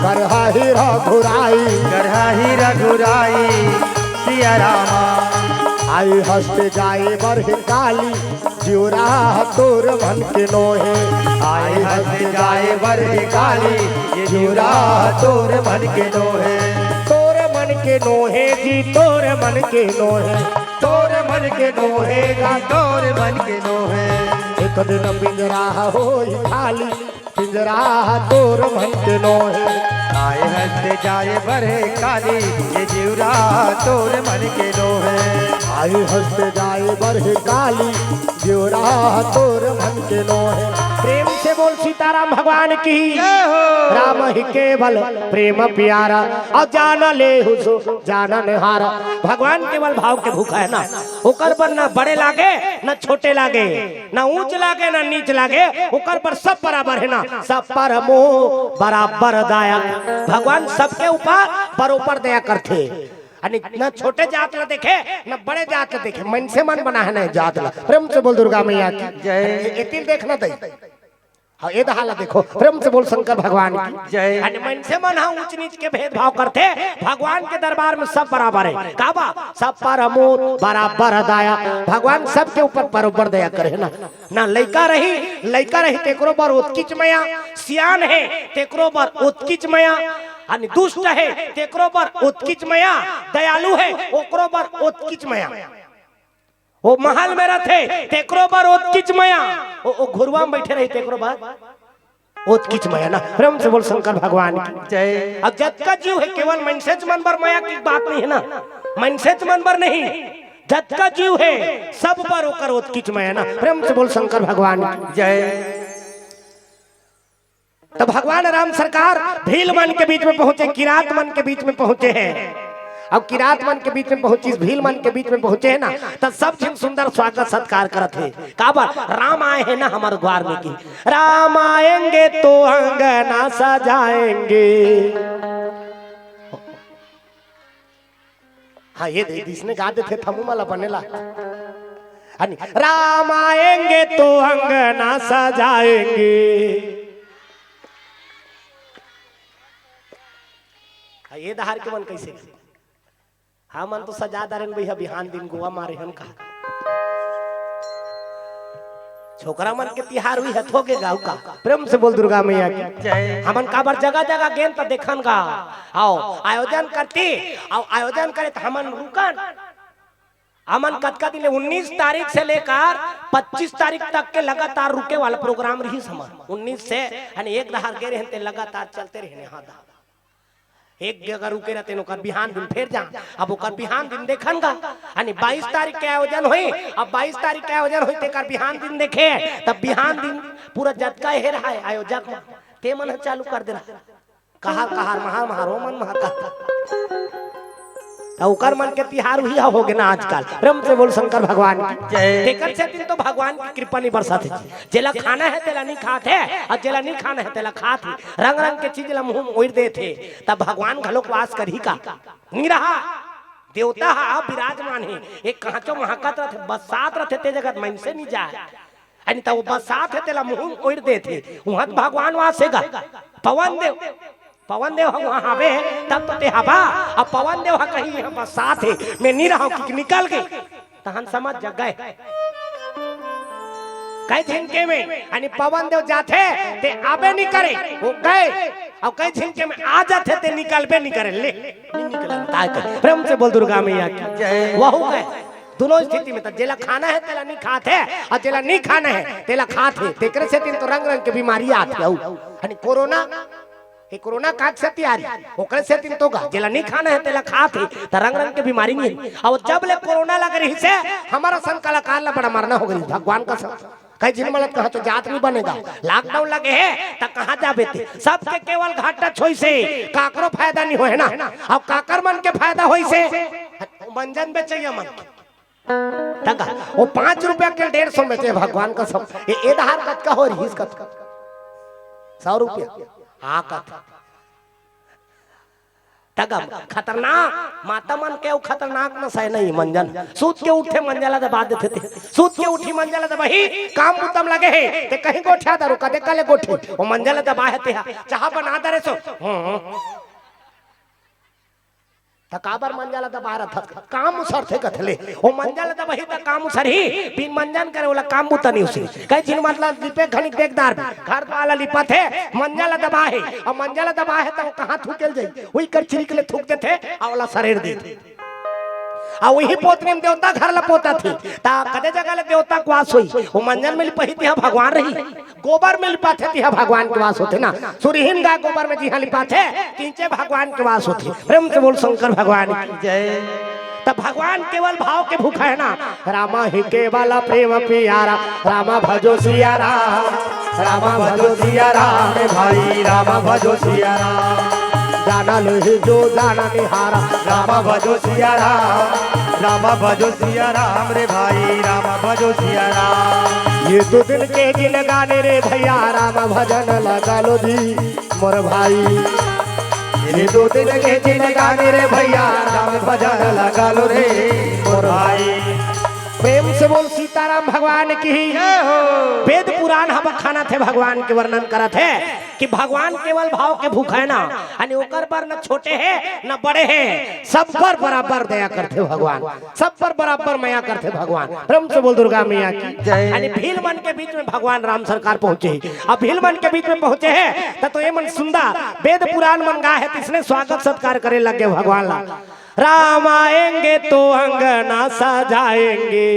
करहा ही रघुराई। करहा ही रघुराई सिया रामा। आई हस्त जाए बरहे काली, जिउरा तोर मन के नोहे। आई हस्त जाए बरहे काली, ये जिउरा तोर मन के नोहे। तोर मन के नोहे जी, तोर मन के नोहे। तोर मन के नोहे जी, तोर मन के नोहे। एक दिन पिंजरा होई खाली, पिंजरा तोर मन के नोहे। आए हस्त जाए बरहे काली, ये जिउरा तोर मन के नोहे। आई हस्त जाए बरहे काली, जिउरा तोर मन के नोहे। प्रेम से बोल सीताराम भगवान की। जय हो। राम ही केवल प्रेम प्यारा, अउ जान लेहु सो जानन हारा। भगवान केवल भाव के भूखा हे ना, ओकर बर न बड़े लागे न छोटे लागे। ना ऊंच लागे, ना नीच लागे, ओकर पर सब बराबर हे ना, सब पर मोह बराबर दया। भगवान सबके ऊपर बरोबर दया करथे। यानी ना छोटे जात ला देखे, ना बड़े जात ला देखे, मनसे मन बनाहे ना जात ला। प्रेम से बोल दुर्गा मैया की जय। ए-, एतिल देखना दई। हाँ, ए दहा ला देखो, प्रेम से बोल शंकर भगवान की जय। यानी मनसे मन हा ऊंच नीच के भेदभाव करथे, भगवान के दरबार में सब बराबर हे। का बा? सब पर मोह बराबर दया। भगवान सबके ऊपर बरोबर दया करे ना। ना लइका रही, लइका रही तेकरो बर ओतकीच मया, सियान हे तेकरो बर ओतकीच मया, यानी दुष्ट हे तेकरो बर ओतकीच मया, दयालु हे ओकरो बर ओतकीच मया। वो महल में रथे तेकरो बर ओतकीच मया, वो, वो घुरवा में बैठे रही तेकरो बर ओतकीच मया ना। प्रेम से बोल शंकर भगवान की जय। अब जतका जीव हे केवल मनसेच मन बर मया के बात नइ हे ना, मनसेच मन बर नहीं, जतका जीव हे, सब पर ओकर ओतकीच मया ना। प्रेम से बोल शंकर भगवान की। जय। त भगवान राम सरकार भील मन के बीच में पहुंचे, किरात मन के बीच में पहुंचे हे। अब किरात मन के बीच में पहुंचिस, भील मन के बीच में पहुंचे हे ना, त सब झन सुंदर स्वागत सत्कार करत हे। काबर? राम आए हे ना हमर ग्वार में की, "राम आएंगे तो अंगना सजाएंगे।" हाँ, ये दे, इसने गा देथे, थमू मला बनेला। हनी, "राम आएंगे तो अंगना सजाएंगे।" हाँ, ये दहार के मन कैसे? हमन तो सजा दारेन भैया, बिहान दिन गोवा मारे हन का। छोकरा मन के तिहार हुई हथो के गाँव का। प्रेम से बोल दुर्गा मैया की। जय। हमन काबर जगह जगह गेन त देखन गा। आओ, आयोजन करती, आओ, आयोजन करे त हमन रुकन। हमन कतका दिन ले, उन्नीस तारीख से लेकर पच्चीस तारीख तक के लगातार रुके वाला प्रोग्राम रहिस हमन। उन्नीस से, यानी एक दहार गे रहन ते लगातार चलते रहने। हाँ दा। एक जगह रुके रहते न, ओकर बिहान दिन फेर जा। अब ओकर बिहान दिन देखन गा, यानी बाईस तारीख के आयोजन होई, अब बाईस तारीख के आयोजन होई, तेकर बिहान दिन देखे, तब बिहान दिन पूरा जतका हे रहा है आयोजक मन, ते मन ह चालू कर देला। कहार, कहार, महार, महार, ओ मन महार का। त ओकर मन के तिहार उही ह होगे ना आजकल। प्रेम से बोल शंकर भगवान की। जय। तेकर सेती तो भगवान की कृपा नहीं बरसत हे। जेला खाना हे, तेला नहीं खात हे, अउ जेला नहीं खाना हे, तेला खात हे। रंग रंग के चीज ला मुंह में ओइर देत हे। तब भगवान घलोक वास करही का? नहीं रहा। देवता हा विराजमान हे। एक कहांचो महकत रथे, बसात रथे, ते जगत मनसे नहीं जाए। अनी त वो बसात हे, तेला मुंह ओइर देत हे। उहां त भगवान वास हे गा। पवन देव, पवन देव ह उहां हावे, तब तो ते हबा। अब पवन देव ह कहीं इहां बसात हे, मैं नहीं रहा हूं, कि निकल गे। तहन समझ जा गए। कई झिनके में, यानी पवन देव जाथे, ते आबे नहीं करे, वो गए। अउ कई झिनके में आ जाथे, ते निकलबे नहीं करे। ले, नहीं निकलन, ताय कर। प्रेम से बोल दुर्गा मैया की। जय। वहू गए। दोनों स्थिति में त जेला खाना हे, तेला नहीं खात हे, अउ जेला नहीं खाना हे, तेला खात हे। तेकरे सेती तो रंग रंग के बीमारी आत हे। अउ, यानी कोरोना, ये कोरोना काक से तैयारी, ओकरे सेती तो गा, जेला नहीं खाना हे, तेला खात हे, त रंग रंग के बीमारी नहीं हे। अउ जब ले कोरोना लग रहिसे, हमर असन कलाकार ला बड़ा मरना हो गई, भगवान कसम। कई झिन मन ल कहा तो जात नहीं बनेगा, lockdown लगे हे, त कहां जाबे ते? सबके केवल घाटा छोइसे, काकरो फायदा नहीं होए ना। अब काकर मन के फायदा होइसे? मंजन बेचैया मन। तका, वो पाँच रुपया के डेढ़ सौ में ते भगवान कसम। ये, ये दहार कतका हो रहिस कतका? सौ रुपया। हाँ, कत। तका, खतरनाक, माता मन के वो खतरनाक नशा हे नहीं, मंजन। सूत के उठे, मंजा ला दबा देथे ते। सूत के उठी, मंजा ला दबाही, काम बुता म लगे हे। ते कहीं गोठिया दारू का, देखा ले गोठी। वो मंजा ला दबा हे ते हा। चाहा बना दे रे सो। हम्म। त काबर मंजा ला दबा रहा था? काम उसरथे कथले। वो मंजा ला दबाही त काम उसरही, बिन मंजन करे ओला काम बुता नहीं उसरी। कई झिन मतलब लिपे घनिक देखदार भी। घर वाला लिपा थे, मंजा ला दबा हे। अब मंजा ला दबा हे त वो कहां थूकेल जाई? वही कर चिरिक ले थूक देथे, अउ ओला सरेर देथे। अउ वही पोतनी में देवता घर ला पोता थी। त कदे जगह ले देवता के वास होई? वो मंजन में लिपही तिहा भगवान रही। गोबर में लिपाथे, तिहा भगवान के वास होथे ना। सुरहीन गाय गोबर में जिहा लिपाथे, तिहां भगवान के वास होथे। प्रेम से बोल शंकर भगवान की। जय। त भगवान केवल भाव के भूखा हे ना। रामा ही केवल प्रेम पियारा, रामा भजो सिया राम। रामा भजो सिया राम रे भाई, रामा भजो सिया राम। जाना नहीं जो जाना निहारा। रामा भजो सिया राम, रामा भजो सिया राम रे भाई, रामा भजो सिया राम। ये दो दिन के जिनगानी रे भैया, राम भजन लगा लो जी मोर भाई। ये दो दिन के जिनगानी रे भैया, राम भजन लगा लो रे मोर भाई। प्रेम से बोल सीताराम भगवान की। जय हो। वेद पुराण ह बखानत हे, भगवान के वर्णन करत हे कि भगवान केवल भाव के भूखा हे ना, यानी ओकर बर न छोटे हे न बड़े हे, सब पर बराबर दया करथे भगवान, सब पर बराबर मया करथे भगवान। प्रेम से बोल दुर्गा मैया की। जय। यानी भील मन के बीच में भगवान राम सरकार पहुंचे हे। अब भील मन के बीच में पहुंचे हे त तो ये मन सुंदर वेद पुराण मन गा हे, त इसने स्वागत सत्कार करे लगे भगवान ला। राम आएंगे तो अंगना सजाएंगे।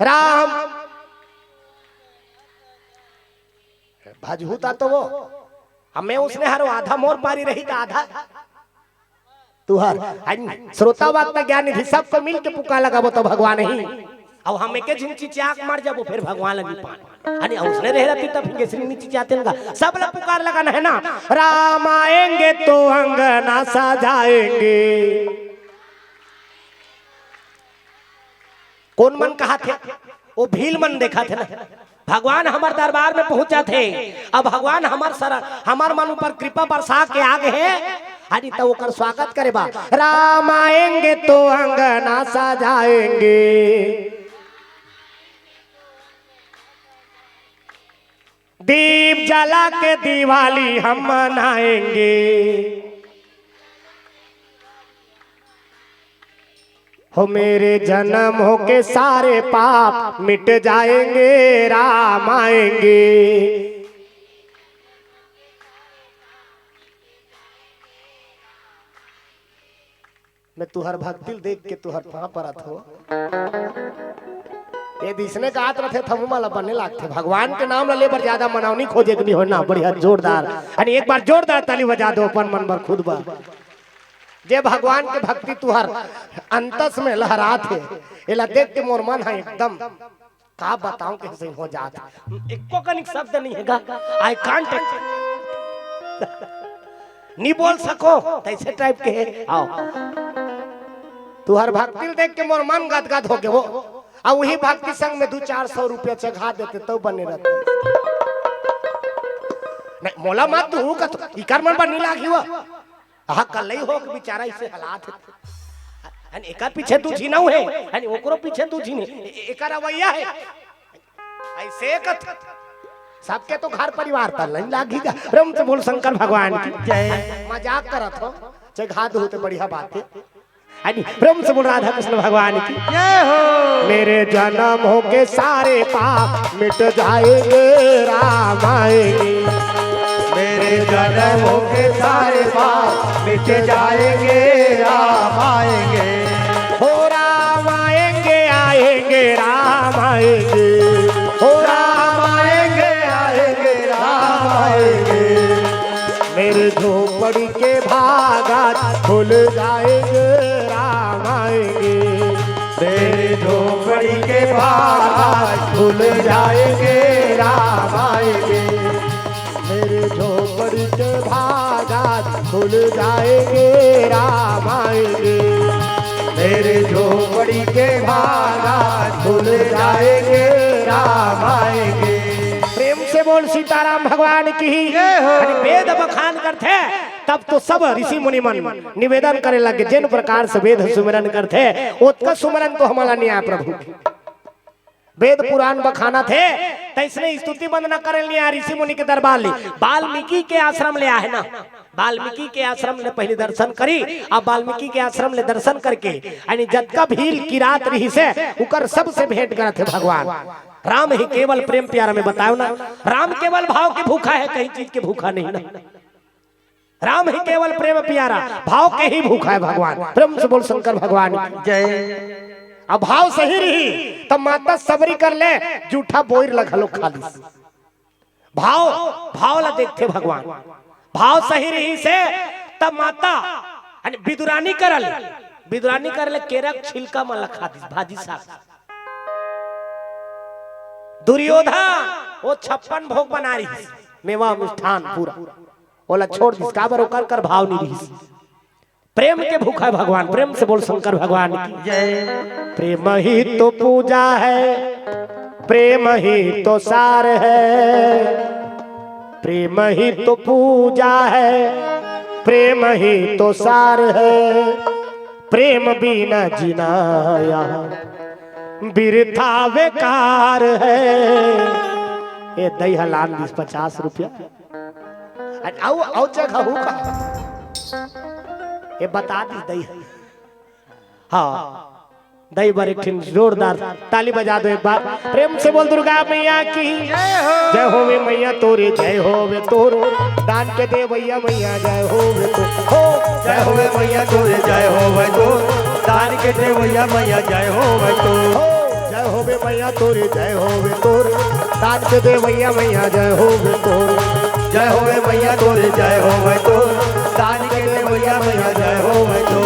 राम भजहू ता तो वो, अब मैं उसने हर आधा मोर पारी रही त आधा। तुहर, अन श्रोता वक्ता ज्ञान निधि सबको मिल के पुकार लगाबो तो भगवान ही। अब हम एके झिन चिचिया के मर जाबो, फिर भगवान ल नी पान। अने उसने रहे रहती तब फिंगे श्री नी चिचियाते न गा। सब ला पुकार लगाना है ना। राम आएंगे तो अंगना सजाएंगे। कोन मन कहाथे? वो भील मन देखाथे ना। भगवान हमर दरबार में पहुंचाथे। अब भगवान हमर सर-, हमर मन ऊपर कृपा बरसा के आ गे हे। अरे तो ओकर स्वागत करे बा। राम आएंगे तो अंगना सजाएंगे। दीप जला के दिवाली हम मनाएंगे। हो मेरे जन्म होके सारे पाप मिट जाएंगे, राम आएंगे। मैं तुहर भक्ति ल देख के तुहर पाँव परत हो। ये दिसने का आत रथे थमू माला बने लागथे। भगवान के नाम ला ले बर ज्यादा मनावनी खोजे के नहीं होना। बढ़िया जोरदार, अने एक बार जोरदार ताली बजा दो अपन मन बर खुद बर। जे भगवान के भक्ति तुहर अंतस में लहरात हे, एला देख के मोर मन हा एकदम का बताऊं, कैसे हो जात। एको कनिक शब्द नहीं है गा। I can't, नहीं बोल सको, तैसे टाइप के है। आओ, तुहर भक्ति ल देख के मोर मन गदगद हो गए हो। अब वही भक्ति संग में दू चार सौ रुपया चघा देते तो बने रहते। नहीं, मोला मत तू का तो इकर मन पर नहीं लागी हुआ। आहा, कलई हो के बेचारा इसे हालात हे। अन एकर पीछे दू झिन अउ हे, अन ओकरो पीछे दू झिन हे। ए-, एकर रवैया हे। ऐसे कथ-, सबके तो घर परिवार पर लाइन लागी गा। प्रेम से बोल शंकर भगवान की जय। मजाक करत हो, चाहे घात होते बढ़िया बात है। अन प्रेम से बोल राधा कृष्ण भगवान की जय हो। मेरे जन्म होके सारे पाप मिट जाएंगे, राम आएंगे। मेरे जन्म होके सारे पाप मिट जाएंगे, राम आएंगे। हो राम आएंगे, आएंगे, राम आएंगे। हो राम आएंगे, आएंगे, राम आएंगे। मेरे झोपड़ी के भागात खुल जाएंगे, राम आएंगे। मेरे झोपड़ी के भागात खुल जाएंगे, राम आएंगे। मेरे झोपड़ी के भागात खुल जाएंगे, राम आएंगे। मेरे झोपड़ी के भागात खुल जाएंगे, राम आएंगे। प्रेम से बोल सीताराम भगवान की। जय हो। अरे वेद बखान करथे, तब तो सब ऋषि मुनि मन निवेदन करे लगे, जिन प्रकार से वेद सुमिरन करथे, ओतका सुमिरन तो हमला नहीं आय प्रभु। वेद पुराण बखानथे, तैसने स्तुति वंदना करे ल नहीं आय ऋषि मुनि के दरबार ले, वाल्मीकि के आश्रम ले आहे ना। वाल्मीकि के आश्रम ले पहले दर्शन करी, अब वाल्मीकि के आश्रम ले दर्शन करके, यानी जतका भील किरात रहिसे, उकर सबसे भेंट करत हे भगवान। राम ही केवल प्रेम प्यारा में बताओ ना, राम केवल भाव के भूखा है, कहीं चीज के भूखा नहीं ना। राम ही केवल प्रेम प्यारा, भाव के ही भूखा है भगवान। प्रेम से बोल शंकर भगवान की जय। अब भाव सही रही, तब माता सबरी कर ले, जूठा बोइर ल घलो खा लिस। भाव, भाव ला देखथे भगवान। भाव सही रहिसे, तब माता, यानी बिदुरानी करल, बिदुरानी करले केरा के छिलका मन ला खा दिस, भाजी साग। दुर्योधन, वो छप्पन भोग बना रहिस, मेवा मिष्ठान पूरा, ओला छोड़ दिस, काबर ओकर कर भाव नहीं रहिस। प्रेम के भूखा है भगवान, प्रेम से बोल शंकर भगवान की जय। प्रेम ही तो पूजा है, प्रेम ही तो सार है, प्रेम ही तो पूजा है, प्रेम ही तो सार है, प्रेम बिना जीना यहाँ बिरथा बेकार है। ए दई हलान दिस पचास रुपया। अरे, अउ, अउ जगह हो का? ये बता दी दई है। हाँ, दई बार एक ठिन जोरदार ताली बजा दो एक बार। प्रेम से बोल दुर्गा मैया की जय हो। जय होवे मैया तोरे, जय होवे तोरो। दान के देवैया मैया, जय होवे तो। हो, जय होवे मैया तोरे, जय होवे तो। दान के देवैया मैया, जय होवे तो। हो, जय होवे मैया तोरे, जय होवे तोर। दान के देवैया मैया, जय होवे तोर। जय होवे मैया तोरे, जय होवे तोर। दान के देवैया मैया, जय होवे तो।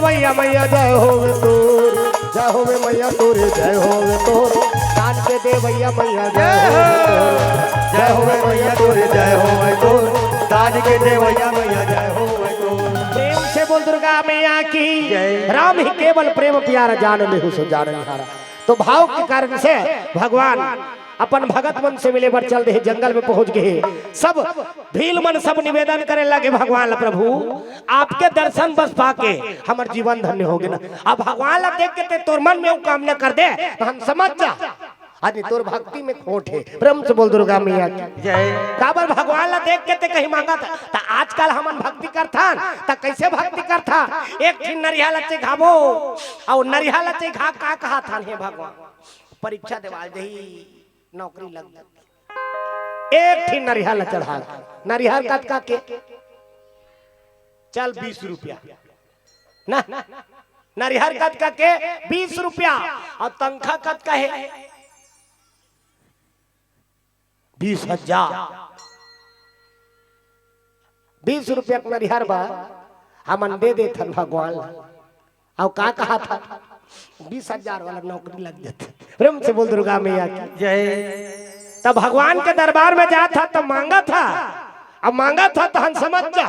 मैया मैया जय होवे तोर, जय होवे मैया तोरे, जय होवे तोर। दान के देवैया मैया जय होवे तोर, जय होवे मैया तोरे, जय होवे तोर। दान के देवैया मैया जय होवे तोर। प्रेम से बोल दुर्गा मैया की जय। राम ही केवल प्रेम प्यारा, जान लेहु सो जान निहारा। तो भाव के कारण से भगवान अपन भगत मन से मिले बर चल दे, जंगल में पहुंच गए। सब भील मन सब निवेदन करे लगे भगवान ला, "प्रभु, आपके दर्शन बस पाके हमर जीवन धन्य हो गे ना।" अब भगवान ला देख के ते तोर मन में वो कामना कर दे, तो हम समझ जा, आज तोर भक्ति में खोट है। प्रेम से बोल दुर्गा मैया की जय। काबर भगवान ला देख के ते कहीं मांगा था, त आजकल हमन भक्ति करथन, त कैसे भक्ति करथन? एक ठिन नरिहा ला चिघाबो, अउ नरिहा ला चिघा का कहा था हे भगवान? परीक्षा देवाल देही, नौकरी लग जाती। एक ठिन नरिहा ला चढ़ा, नरिहा कतका के? चल बीस रुपया ना, नरिहा कतका के? बीस रुपया। अउ तनखा कतका हे? बीस हजार। बीस रुपया के नरिहा बा, हमन दे देथन भगवान ला। अउ का कहा था? बीस हजार वाला नौकरी लग जाते। प्रेम से बोल दुर्गा मैया की जय। तब भगवान के दरबार में जात था, तब मांगा था, अब मांगा था तो हम समझ जा,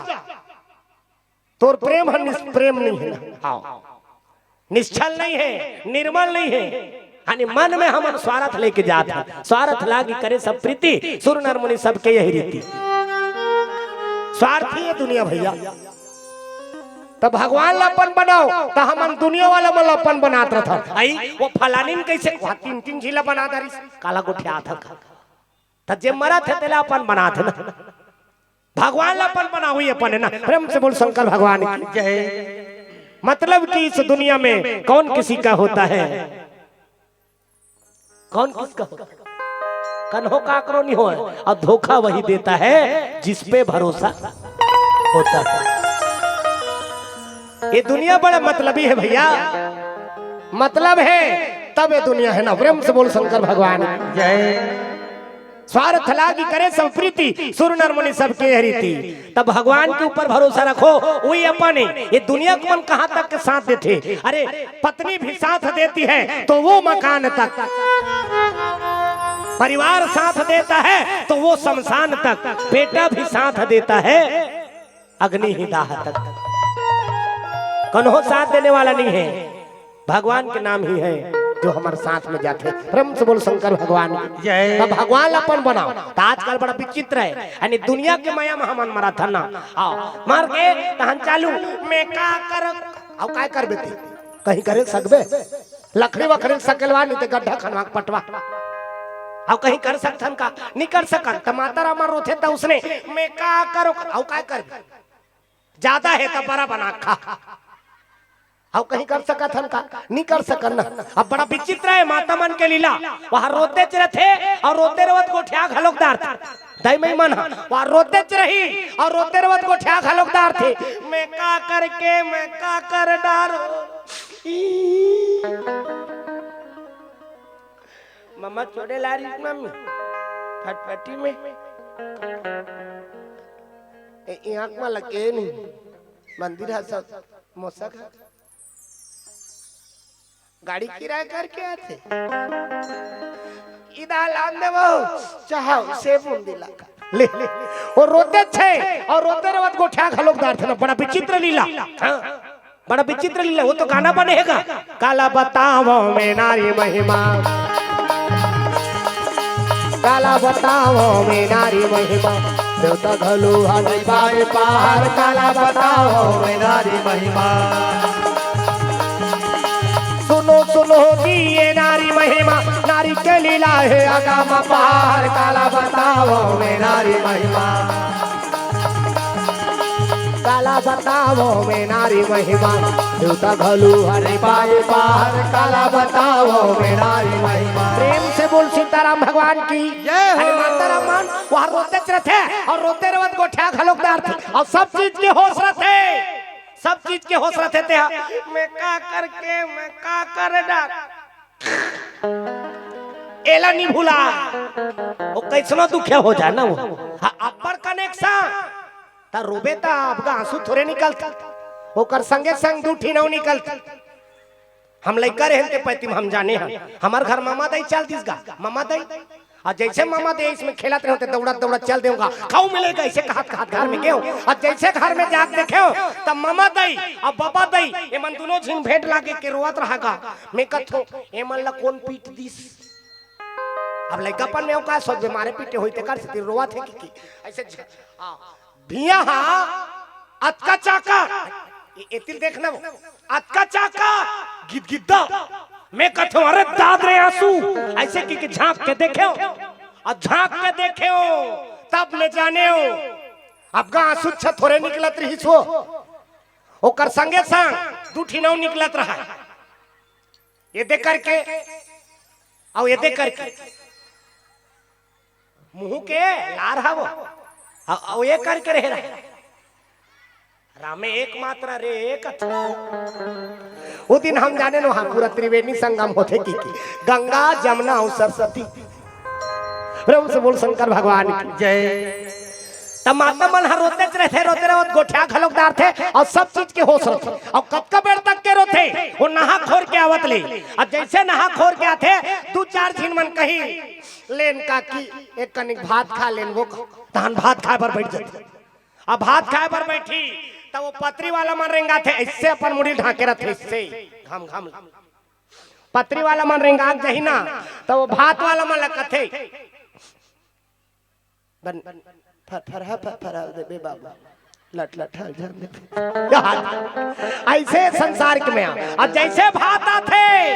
तोर प्रेम ह निष्प्रेम नहीं है ना। हाँ, निश्छल नहीं है, निर्मल नहीं है। यानी मन में हमन स्वार्थ लेके जात है, स्वार्थ लागी करे सब प्रीति, सुर नर मुनि सबके यही रीति। स्वार्थी है दुनिया भैया। त भगवान ला अपन बनाओ, त हमन दुनिया वाला मन ला अपन बनात रहथन। आई, वो फलानी ने कैसे, वहाँ तीन तीन झीला बना डारिस, काला गोठियात हन। त जे मरत हे, तेला अपन बनात हे ना। भगवान ला अपन बनाओ ही अपन है ना। प्रेम से बोल शंकर भगवान की जय। मतलब कि इस दुनिया में कौन किसी का होता है? कौन किसका होता है? कन्हो काकरो नहीं होय, और धोखा वही देता है जिस पे भरोसा होता है। ये दुनिया बड़ा मतलबी है भैया, मतलब है तब ये दुनिया है ना। प्रेम से बोल शंकर भगवान की जय। स्वार्थ लागी करे सब प्रीति, सुर नर मुनि सबके यह रीति। तब भगवान के ऊपर भरोसा रखो, वही अपन है। ये दुनिया को मन कहाँ तक के साथ देते? अरे, पत्नी भी साथ देती है तो वो मकान तक, परिवार साथ देता है तो वो शमशान तक, बेटा भी साथ देता है अग्नि ही दाह तक। कन्हो साथ देने वाला नहीं है, भगवान के नाम ही है जो हमारे साथ में जाते। प्रेम से बोल शंकर भगवान की जय। तब भगवान ला अपन बनाओ। तो आजकल बड़ा विचित्र है, यानी दुनिया के माया में हमन मरा था ना। आओ, मर के तहन चालू, मैं का कर, अउ काय करबे ते? कहीं करे सकबे? लकड़ी वकड़ी सकेलवा, नहीं ते गड्ढा खनवा के पटवा। अउ कहीं कर सकथन का? नहीं कर सकन। त माता रामा रोथे त उसने, मैं का करो? अउ काय करबे? ज्यादा है त बड़ा बना खा। अउ कहीं कर सकथन का? नहीं कर सकन ना। अब बड़ा विचित्र है माता मन के लीला। वहाँ रोतेच रथे अउ रोते रवत गोठिया घलोक डारथे। दाई मई मन ह, वहाँ रोतेच रही अउ रोते रवत गोठिया घलोक डारथे। मैं का करके, मैं का कर डारो। ई। मम्मा चोरे ला रही मम्मी, फटफटी में। ए, ई आँख में लगे नहीं। मंदिर ह सब मोसक ह। गाड़ी किराया करके आथे। इदा लान देबो, चाहो से बूंदी लाखा। ले, ले। अउ रोतेच हे, अउ रोते रवत गोठिया घलोक डारथे ना, बड़ा विचित्र लीला। हाँ, बड़ा विचित्र लीला, वो तो गाना बने हे गा। काला बताओ मैं नारी महिमा, काला बताओ मैं नारी महिमा, देवता घलो हर पाए पार, काला बताओ मैं नारी महिमा। सुनो सुनो जी ये नारी महिमा, नारी के लीला है अगम पार, काला बताओ मैं नारी महिमा, काला बताओ मैं नारी महिमा, देवता घलो हर पाए पार, काला बताओ मैं नारी महिमा। प्रेम से बोल सीताराम भगवान की जय हो। अरे माता राम मन वहाँ रोतेच रथे अउ रोते रवत गोठिया घलोक डारथे अउ सब चीज के होश रथे, सब चीज के होश रथे ते हा। मैं का करके, मैं का कर डार। एला नहीं भूला। वो कैसनो दुखिया हो जाए ना वो। हाँ, अब्बड़ कनेक्शन। त रोबे त आपका आंसू थोड़े निकलता। ओकर संगे संग दू ठी नव निकल। हम लइका रहेन ते पैती म हम जाने हन, हमर घर ममा दई चल दिस गा, ममा दई। अउ जइसे ममा दई इसमें खेलत रहे होते, दउड़त दउड़त चल देंव गा, खाऊ मिलेगा, अइसे कहत कहत घर में गेंव। अउ जइसे घर में जाके देखेंव, त ममा दई अउ बबा दई एमन दूनों झिन भेंट लागे के रोवत रहा गा। मैं कथों, एमन ला कोन पीट दिस? अब लइकापन में ओ का सोचबे, मारे पीटे होई तेकर सेती रोवत हे कि, कि अइसे झ-, आ, भिया हा अतका चाका, ए-, एतिल देखना वो, अतका चाका, गिदगिद्दा। मैं कथों, "अरे दाद रे आंसू," अइसे कि, कि झांक के देखेंव, अउ झांक के देखेंव, तब मैं जानेंव, अब गा आंसू अच्छा थोरे निकलत रहिस वो, ओकर संगे संग दू ठी नव निकलत रहा। एदे करके, अउ एदे करके। मुंह के लार हवो। अउ, अउ ए करके रहे रहे। रामे एक मात्रा रे, एक अथ-, ओ दिन हम जानेन, हाँ, पूरा त्रिवेणी संगम होथे कि, कि गंगा, जमुना अउ सरस्वती। प्रेम से बोल शंकर भगवान की। जय। त माता मन ह रोतेच रहिथे, रोते रहिथे, गोठिया घलोक डारथे अउ सब चीज के होश रहिथे। अउ कतका बेर तक के रोथे, ओ नहा खोर के आवत ले। अउ जइसे नहा खोर के आथे, दू चार झिन मन कही, "लेन काकी, एक कनिक भात खा लेन," वो तहन भात खाए बर बइठ जाथे। अब भात खाए बर बइठही, त ओ पतरी वाला मन रेंगाथे, अइसे अपन मुड़ी ढांके रहिथे, अइसे घम घम। पतरी वाला मन रेंगा के जाही ना, त ओ भात वाला मन ला कथे, बन, फर, फरहा, फर, फरहा देबे बाबू। लट, लट, हल झन देबे। अइसे संसार के मया। अउ जइसे भात आथे,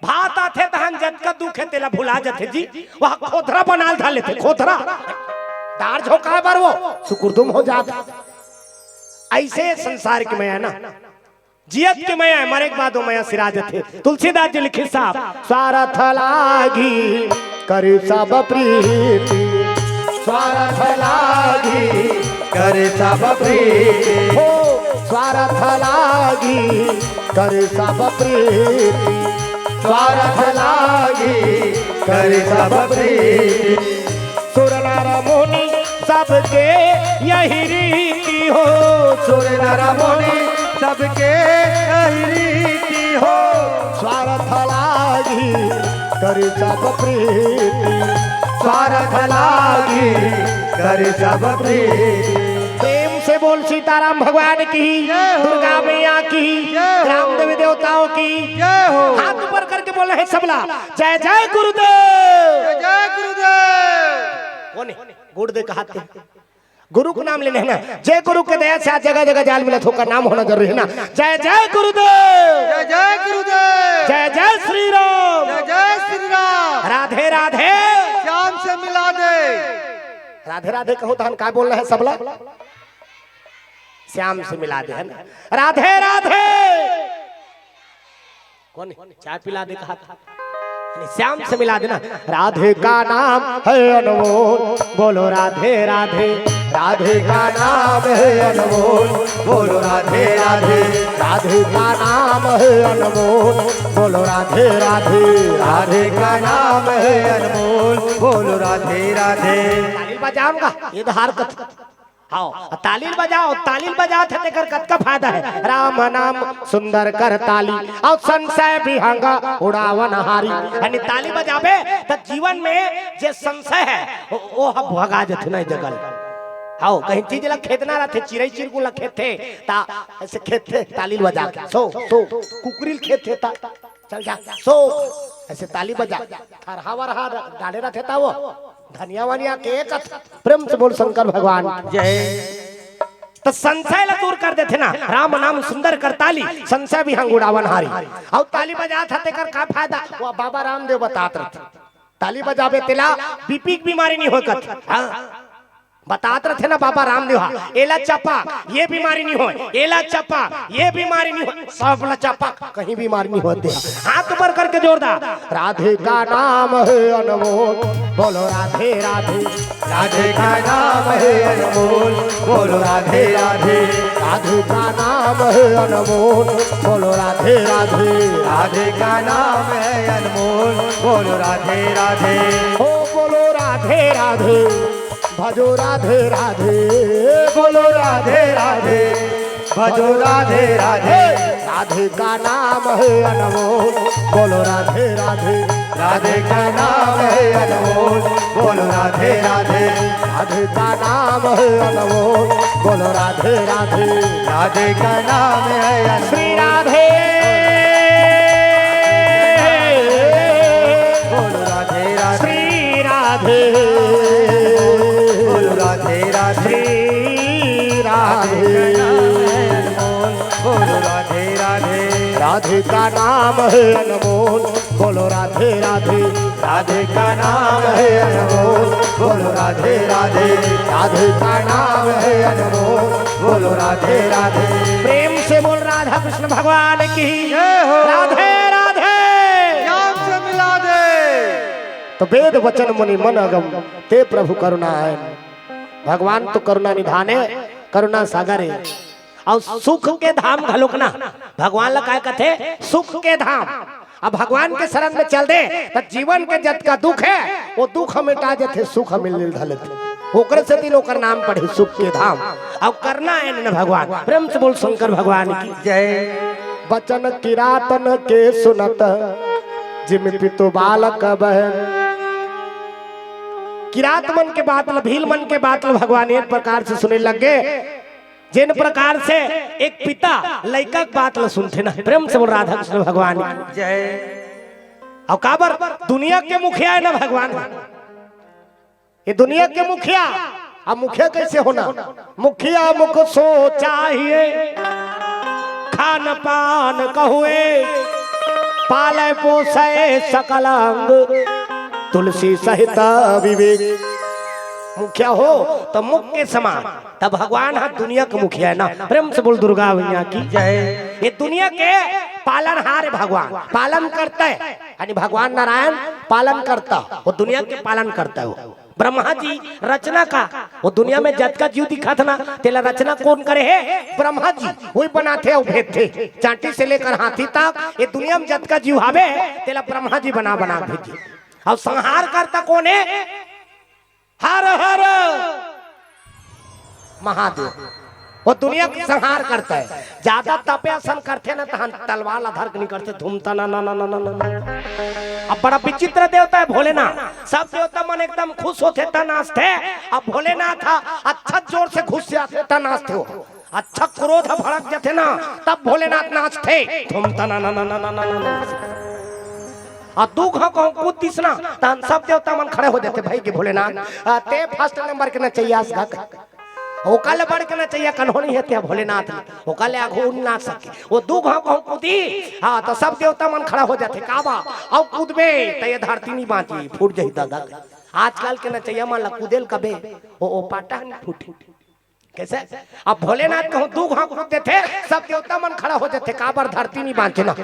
भात आथे तहन जतका दुख हे तेला भुला जाथे जी। वहाँ खोथरा बनाल धर लेथे, खोथरा। दार झोंकाए बर वो सुकुरदुम हो जात। अइसे संसार के मया ना। जियत के मया हे, मरे के बाद ओ मया सिरा जथे। तुलसीदास जी लिखिस साहब, "स्वारथ लागी करी सब प्रीति, स्वारथ लागी करी सब प्रीति, हो स्वारथ लागी करी सब प्रीति, स्वारथ लागी करी सब प्रीति।" सुर नर मुनि सबके यही रीति हो। सुर नर मुनि सबके यही रीति हो। स्वारथ लागी करी सब प्रीति। स्वारथ लागी करी सब प्रीति। प्रेम से बोल सीताराम भगवान की, जय हो। दुर्गा मैया की, जय हो। रामदेव देवताओं की। जय हो। हाथ ऊपर करके बोले हैं सबला, "जय जय गुरुदेव।" जय जय गुरुदेव। कोन हे? गुरुदेव कहाथे। गुरु के नाम लेने हे ना, जे गुरु के दया से आज जगह जगह जाल मिलत हे, ओकर नाम होना जरूरी हे ना। जय जय गुरुदेव। जय जय गुरुदेव। जय जय श्री राम। जय जय श्री राम। राधे राधे। श्याम से मिला दे। राधे राधे कहूं तहन का बोलना हे सबला? श्याम से मिला दे, हे ना? राधे राधे। कोन हे? चाय पिला दे कहा था। श्याम से मिला देना। राधे का नाम है अनमोल, बोलो राधे राधे। राधे का नाम है अनमोल, बोलो राधे राधे। राधे का नाम है अनमोल, बोलो राधे राधे। राधे का नाम है अनमोल, बोलो राधे राधे। ताली बजाऊंगा, ये तो हार कत-, हाव, ताली ल बजाव, ताली ल बजात हे तेकर कतका फायदा हे। राम नाम सुंदर करताली, अउ संसय बिहंगा उड़ावनहारी। यानी ताली बजाबे त जीवन में जे संसय हे, ओ, ओ ह भगा जथे ना जगह ले। हाव, कहीं चीज ला खेदना रथे, चिरई चिरगुन ला खेदथे, त अइसे खेदथे, ताली ल बजा के, सो, सो, कुकरी ल खेदथे, त चल जा, सो, अइसे ताली बजा, थरहा वरहा डाले रथे, त वो धनिया वनिया के एक अथ-, प्रेम से बोल शंकर भगवान की। जय। त संसय ला दूर कर देथे ना, राम नाम सुंदर करताली, संसय बिहंग उड़ावनहारी। अउ ताली बजात हे तेकर का फायदा? वो बाबा रामदेव बतात रथे। ताली बजाबे तेला बीपी के बीमारी नइ होय कथे। हाँ। बतात रथे ना बाबा रामदेव हा, एला चपा, ये बीमारी नइ होय, एला चपा, ये बीमारी नइ होय, सब ला चपा, कहीं बीमारी नइ होय। हाथ ऊपर करके जोरदार। राधे का नाम है अनमोल, बोलो राधे राधे। राधे का नाम है अनमोल, बोलो राधे राधे। राधे का नाम है अनमोल, बोलो राधे राधे। राधे का नाम है अनमोल, बोलो राधे राधे। ओ बोलो राधे राधे, भजो राधे राधे, बोलो राधे राधे। भजो राधे राधे। राधे का नाम है अनमोल, बोलो राधे राधे। राधे का नाम है अनमोल, बोलो राधे राधे। राधे का नाम है अनमोल, बोलो राधे राधे। राधे का नाम है अनमोल। श्री राधे। बोलो राधे राधे। श्री राधे। बोलो राधे राधे। श्री राधे। बोलो राधे राधे। राधे का नाम है अनमोल, बोलो राधे राधे। राधे का नाम है अनमोल, बोलो राधे राधे। राधे का नाम है अनमोल, बोलो राधे राधे। प्रेम से बोल राधा कृष्ण भगवान की। जय हो। राधे राधे। श्याम सुंदर राधे। तो वेद वचन मुनि मन अगम, ते प्रभु करुणा है। भगवान तो करुणा निधान है, करुणा सागर है। अउ सुख के धाम घलोक ना, भगवान ला काय कथे? सुख के धाम। अब भगवान के शरण में चल दे, त जीवन के जतका दुख हे, वो दुख ह मिटा जथे, सुख ह मिल धलेथे। ओकरे सेती ओकर नाम पड़े सुख के धाम। अउ करना हे न भगवान। प्रेम से बोल शंकर भगवान की। जय। बचन किरातन के सुनत, जिम पितु बालक बहन। किरात मन के बात ल, भील मन के बात ल भगवान एक प्रकार से सुने लग गे। जिन प्रकार से एक पिता लइका के बात ल सुनथे ना, प्रेम से बोल राधा कृष्ण भगवान की। जय। अउ काबर दुनिया के मुखिया हे ना भगवान, ये दुनिया के मुखिया। अब मुखिया कैसे होना? मुखिया मुख सो चाहिए, खान पान कहुए, पाले पोसे सकल अंग, तुलसी सहित विवेक। मुखिया हो तो मुख के समान, तब भगवान ह दुनिया के मुखिया हे ना। प्रेम से बोल दुर्गा मैया की। जय। ये दुनिया के पालनहार हे भगवान, पालन करता हे, यानी भगवान नारायण पालन करता, वो दुनिया के पालन करता हे। वो ब्रह्मा जी रचना का, वो दुनिया में जतका जीव दिखत ना, तेला रचना कोन करे हे? ब्रह्मा जी। वही बनाथे अउ भेजथे, चांटी से लेकर हाथी तक, ये दुनिया में जतका जीव हावे, तेला ब्रह्मा जी बना बना भेजे। अउ संहार करता कोन हे? हर हर महादेव। वो दुनिया के संहार करता हे। ज्यादा तपे असन करथे ना, तहन तलवार ला धर के निकलथे, धूमता ना ना ना ना ना ना। अब बड़ा विचित्र देवता हे भोलेनाथ। सब देवता मन एकदम खुश होथे त नाचथे, अब भोलेनाथ ह अच्छा जोर से घुसियाथे त नाचथे। वो अच्छा क्रोध भड़क जथे ना, तब भोलेनाथ नाचथे, धूमता ना ना ना ना ना ना ना। अउ दू घांव कहूं कूद दिस ना, तहन सब देवता मन खड़े हो जाथे, भाई के भोलेनाथ, आ, ते फर्स्ट नंबर के नचइया अस गा। ओकर ले बढ़ के नचइया कन्हो नहीं हे ते भोलेनाथ ले, ओकर ले आघू नइ नाच सके। वो दू घांव कहूं कूदी, हां, त सब देवता मन खड़ा हो जाथे, का बा, अउ कूदबे, त ये धरती नहीं बांची, फूट जाही दादा। आजकल के नचइया मन ला कूदे ल कबे, ओ, ओ पाटा नहीं फूटे। कैसे? अब भोलेनाथ कहूं दू घांव कूद देथे, सब देवता मन खड़ा हो जाथे, काबर धरती नहीं बांचे ना।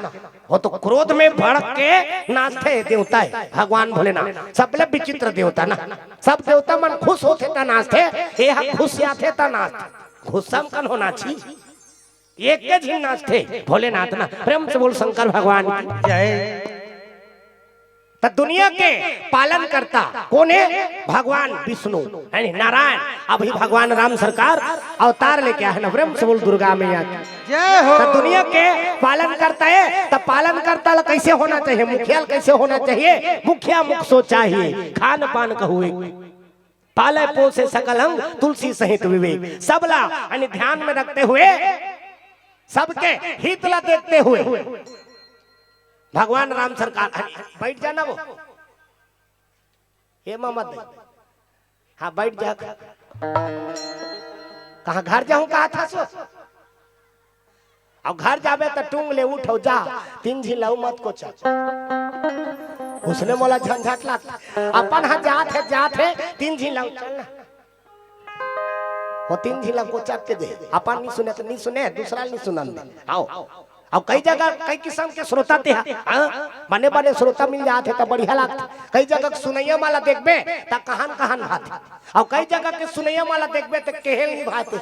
वो तो क्रोध में भड़क के नाचथे देवता हे भगवान भोलेनाथ, सबले विचित्र देवता ना। सब देवता मन खुश होथे त नाचथे, ये ह घुसियाथे त नाचथे। गुस्सा में कन होना छी, एक के झिन नाचथे भोलेनाथ ना। प्रेम से बोल शंकर भगवान की। जय। त दुनिया के पालन करता कोन हे? भगवान विष्णु, यानी नारायण। अभी भगवान राम सरकार अवतार लेके आए हे ना, प्रेम से बोल दुर्गा मैया की। जय हो। त दुनिया के पालन करता हे, त पालन करता ला कैसे होना चाहिए, मुखिया ला कैसे होना चाहिए? मुखिया मुख सो चाहिए, खान पान कहुए, पाले पोसे सकल अंग, तुलसी सहित विवेक। सबला यानी ध्यान में रखते हुए, सबके हित ला देखते हुए, भगवान राम सरकार, अरे, बैठ जाना वो। हे मामा दे। हां, बैठ जा। कहां घर जाहूं कहा था सो? अउ घर जाबे त टूंग ले उठ अउ जा, तीन झिन ला मत कोचा। उसने मोला झंझट लागथे। अपन ह जात हे, जात हे, तीन झिन ला चल ना। वो तीन झिन ला कोचा के दे, अपन नहीं सुने त नहीं सुने, दूसरा नहीं सुनन दे। आओ। अउ कई जगह कई किसम के श्रोता ते ह, हां? बने बने श्रोता मिल जात हे त बढ़िया लागथे। कई जगह के सुनइया मन ला देखबे त कहान कहान भाथे, अउ कई जगह के सुनइया मन ला देखबे त केहेल नहीं भाथे।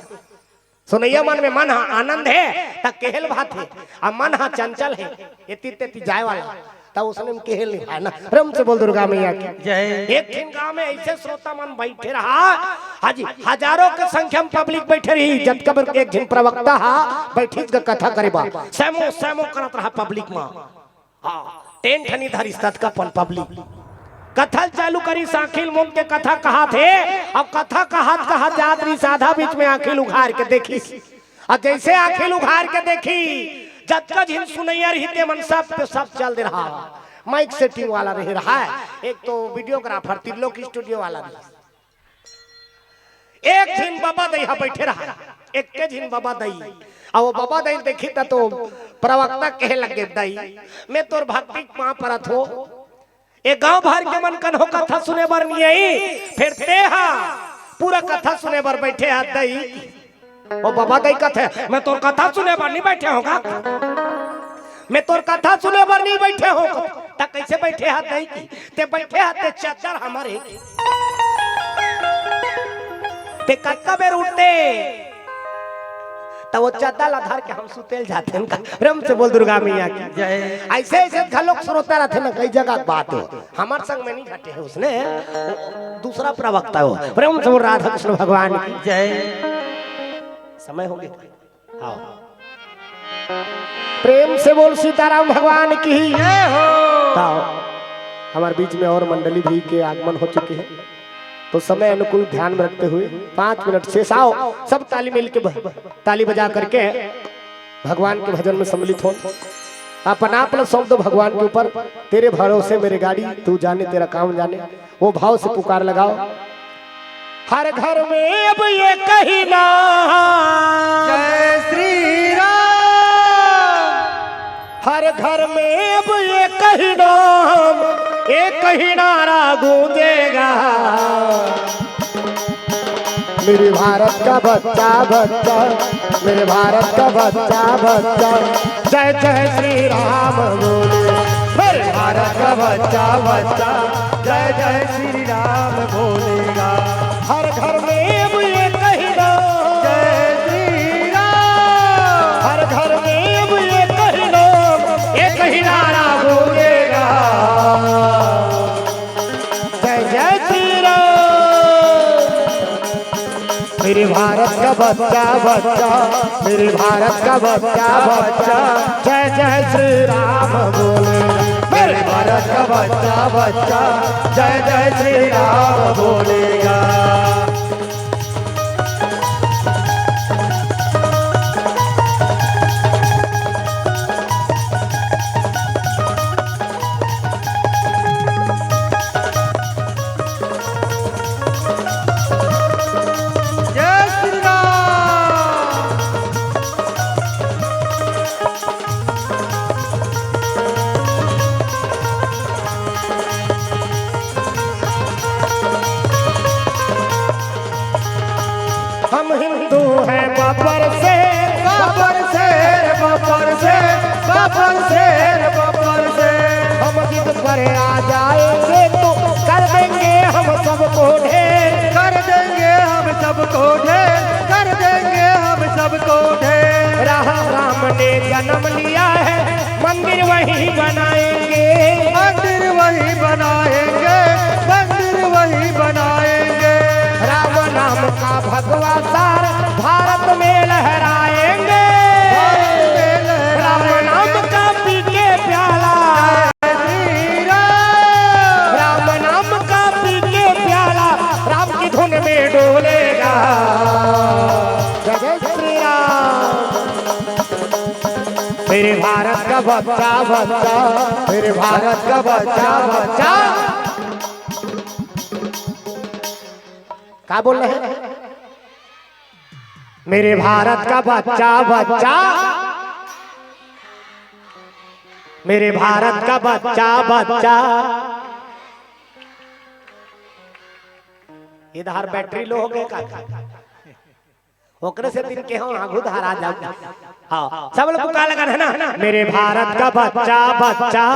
सुनइया मन में मन ह आनंद हे त केहेल भाथे, अउ मन ह चंचल हे, एती तेती जाए वाला। त उसने में केहे नहीं भाई ना। प्रेम से बोल दुर्गा मैया की। जय। एक झिन गांव में ऐसे श्रोता मन बैठे रहा, हाँ जी, हजारों के संख्या में पब्लिक बैठे रही। जतका बर एक झिन प्रवक्ता हा बैठिस गा कथा करे बर, सैमो सैमो करत रहा पब्लिक में। हाँ, टेंट नहीं धरिस ततका पन पब्लिक। कथा चालू करिस, आँखी ल मूंद के कथा कहात हे। अब कथा कहात कहात जात रहिस, आधा बीच में आँखी ल उघार के देखिस। अब जैसे आँखी ल उघार के देखिस, जतका झिन सुनैया रहिस ते मन सब के सब चल दे रहा। माइक सेटिंग वाला रहे रहा, एक तो वीडियोग्राफर त्रिलोक स्टूडियो वाला रहिस। एक झिन बबा दई हा बैठे रहा, एक के झिन बबा दई। अब वो बबा दई देखिस त तो प्रवक्ता कहे लगे, "दई, मैं तोर भक्ति के पाँव परत हों, ए गांव भर के मन कन्हो कथा सुने बर नहीं आई, फेर ते हा पूरा कथा सुने बर बैठे हा दई।" वो बबा दई कथे, "मैं तोर कथा सुने बर नहीं बैठे हों गा, मैं तोर कथा सुने बर नहीं बैठे हों।" त कैसे बैठे हा दई कि ते बैठे हा, ते चद्दर हमर हे। ते कतका बेर उठते, त वो चद्दर ला धर के हम सुते ल जाथन का। प्रेम से बोल दुर्गा मैया की। जय। ऐसे ऐसे घलोक श्रोता रहिथे ना, कई जगह के बात हे। हमर संग में नहीं घटे हे उसने, दूसरा प्रवक्ता हो। प्रेम से बोल राधा कृष्ण भगवान की। जय। समय हो गया। हाँ। प्रेम से बोल सीताराम भगवान की। जय हो। ताओ, हमारे बीच में और मंडली भी के आगमन हो चुके हैं, तो समय अनुकूल ध्यान में रखते हुए पाँच मिनट शेष। आओ, सब ताली मिल के ब-, ताली बजा करके भगवान के भजन में सम्मिलित हो। अपन आप ला सौंप दो भगवान के ऊपर। तेरे भरोसे मेरी गाड़ी, तू जाने तेरा काम जाने। वो भाव से पुकार लगाओ। हर घर में अब एक ही नाम। जय श्री राम। हर घर में अब एक ही नाम, एक ही नारा गूंजेगा। मेरे भारत का बच्चा, बच्चा, मेरे भारत का बच्चा, बच्चा, जय जय श्री राम बोले। मेरे भारत का बच्चा, बच्चा, जय जय श्री राम बोलेगा। हर घर में अब एक ही नाम। जय श्री राम। हर घर में अब एक ही नाम, एक ही नारा गूंजेगा। जय जय श्री राम। मेरे भारत का बच्चा, बच्चा, मेरे भारत का बच्चा, बच्चा, जय जय श्री राम बोले। मेरे भारत का बच्चा, बच्चा, जय जय श्री राम बोलेगा। जय श्री राम। हम हिंदू हैं बब्बर से, बब्बर से, बब्बर से, बब्बर से, बब्बर से। हम जिद पर आ जाएंगे तो कर देंगे हम सबको ढेर। कर देंगे हम सबको ढेर, कर देंगे हम सबको ढेर। राम, राम ने जन्म लिया है, मंदिर वहीं बनाएंगे। मंदिर वहीं बनाएंगे, मंदिर वहीं बनाएंगे। राम नाम का भगवा सार भारत में लहराएंगे। भारत में लहराएंगे। राम नाम का पी के प्याला। जय श्री राम। राम नाम का पी के प्याला, राम की धुन में डोलेगा। जय जय श्री राम। मेरे भारत का बच्चा, बच्चा, मेरे भारत का बच्चा, बच्चा। का बोल रहे हैं? मेरे भारत का बच्चा, बच्चा, मेरे भारत का बच्चा, बच्चा। इधर बैटरी लो हो गए का? ओकरे से दिन के हम आगू धारा जाऊ। हाँ, सब लोग पुकार लगा है ना? मेरे भारत का बच्चा, बच्चा,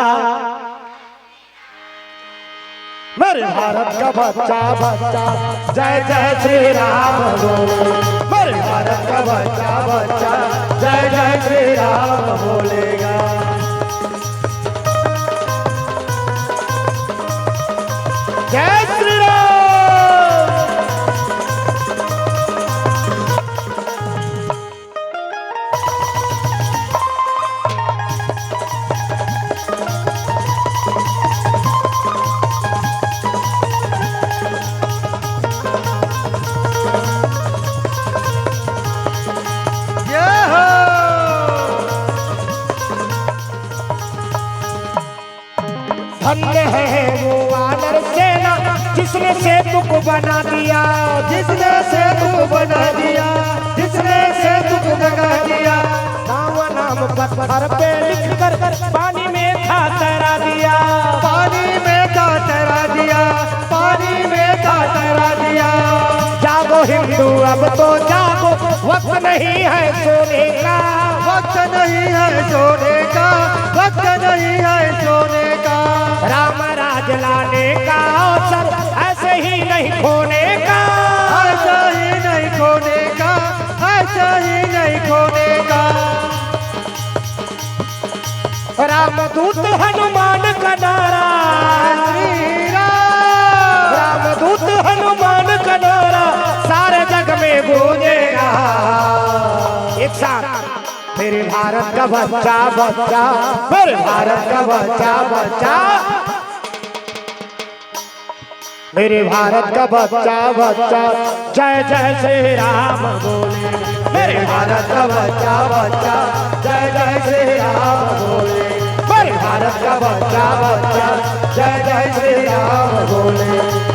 मेरे भारत का बच्चा, बच्चा, जय जय श्री राम बोले। मेरे भारत का बच्चा, बच्चा, जय जय श्री राम बोलेगा। ये है वो वानर सेना जिसने सेतु को बना दिया। जिसने सेतु को बना दिया, जिसने सेतु को बना दिया। राम नाम पत्थर पे लिखकर पानी में था तैरा दिया। पानी में था तैरा दिया, पानी में था तैरा दिया। जागो हिंदू, अब तो जागो, वक्त नहीं है सोने का। वक्त नहीं है सोने का, वक्त नहीं है सोने का। राम राज लाने का अवसर ऐसे ही नहीं खोने का। ऐसे ही नहीं खोने का, ऐसे ही नहीं खोने का। रामदूत हनुमान का नारा, श्री राम। रामदूत हनुमान का नारा सारे जग में गूंजेगा। एक साथ, मेरे भारत का बच्चा, बच्चा, मेरे भारत का बच्चा, बच्चा। मेरे भारत का बच्चा, बच्चा, जय जय श्री राम बोले। मेरे भारत का बच्चा, बच्चा, जय जय श्री राम बोले। मेरे भारत का बच्चा, बच्चा, जय जय श्री राम बोले।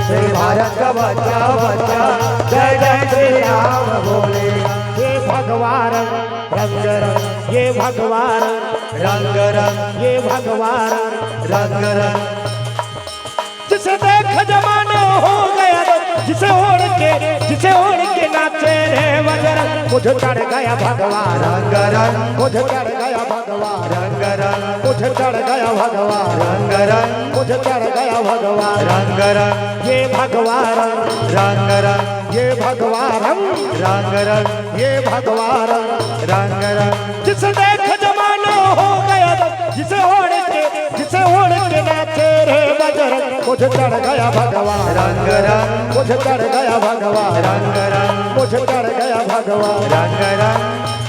मेरे भारत का बच्चा, बच्चा, जय जय श्री राम बोले। ये भगवान रंग रंग, ये भगवान रंग रंग, ये भगवान रंग रंग। जिसे देख जमाना हो गया दंग, जिसे ओढ़ के, जिसे ओढ़ के नाचे रे बजरंग। मुझे चढ़ गया भगवान रंग रंग, मुझे चढ़ गया भगवान रंग रंग, मुझे चढ़ गया भगवान रंग रंग, मुझे चढ़ गया भगवान रंग रंग। ये भगवान रंग रंग, ये भगवान रंग रंग, ये भगवान रंग रंग। जिसे देख जमाना हो गया दंग, जिसे ओढ़ के, जिसे ओढ़ के नाचे रे बजरंग। मुझे चढ़ गया भगवान रंग रंग, मुझे चढ़ गया भगवान रंग रंग, मुझे चढ़ गया भगवान रंग रंग।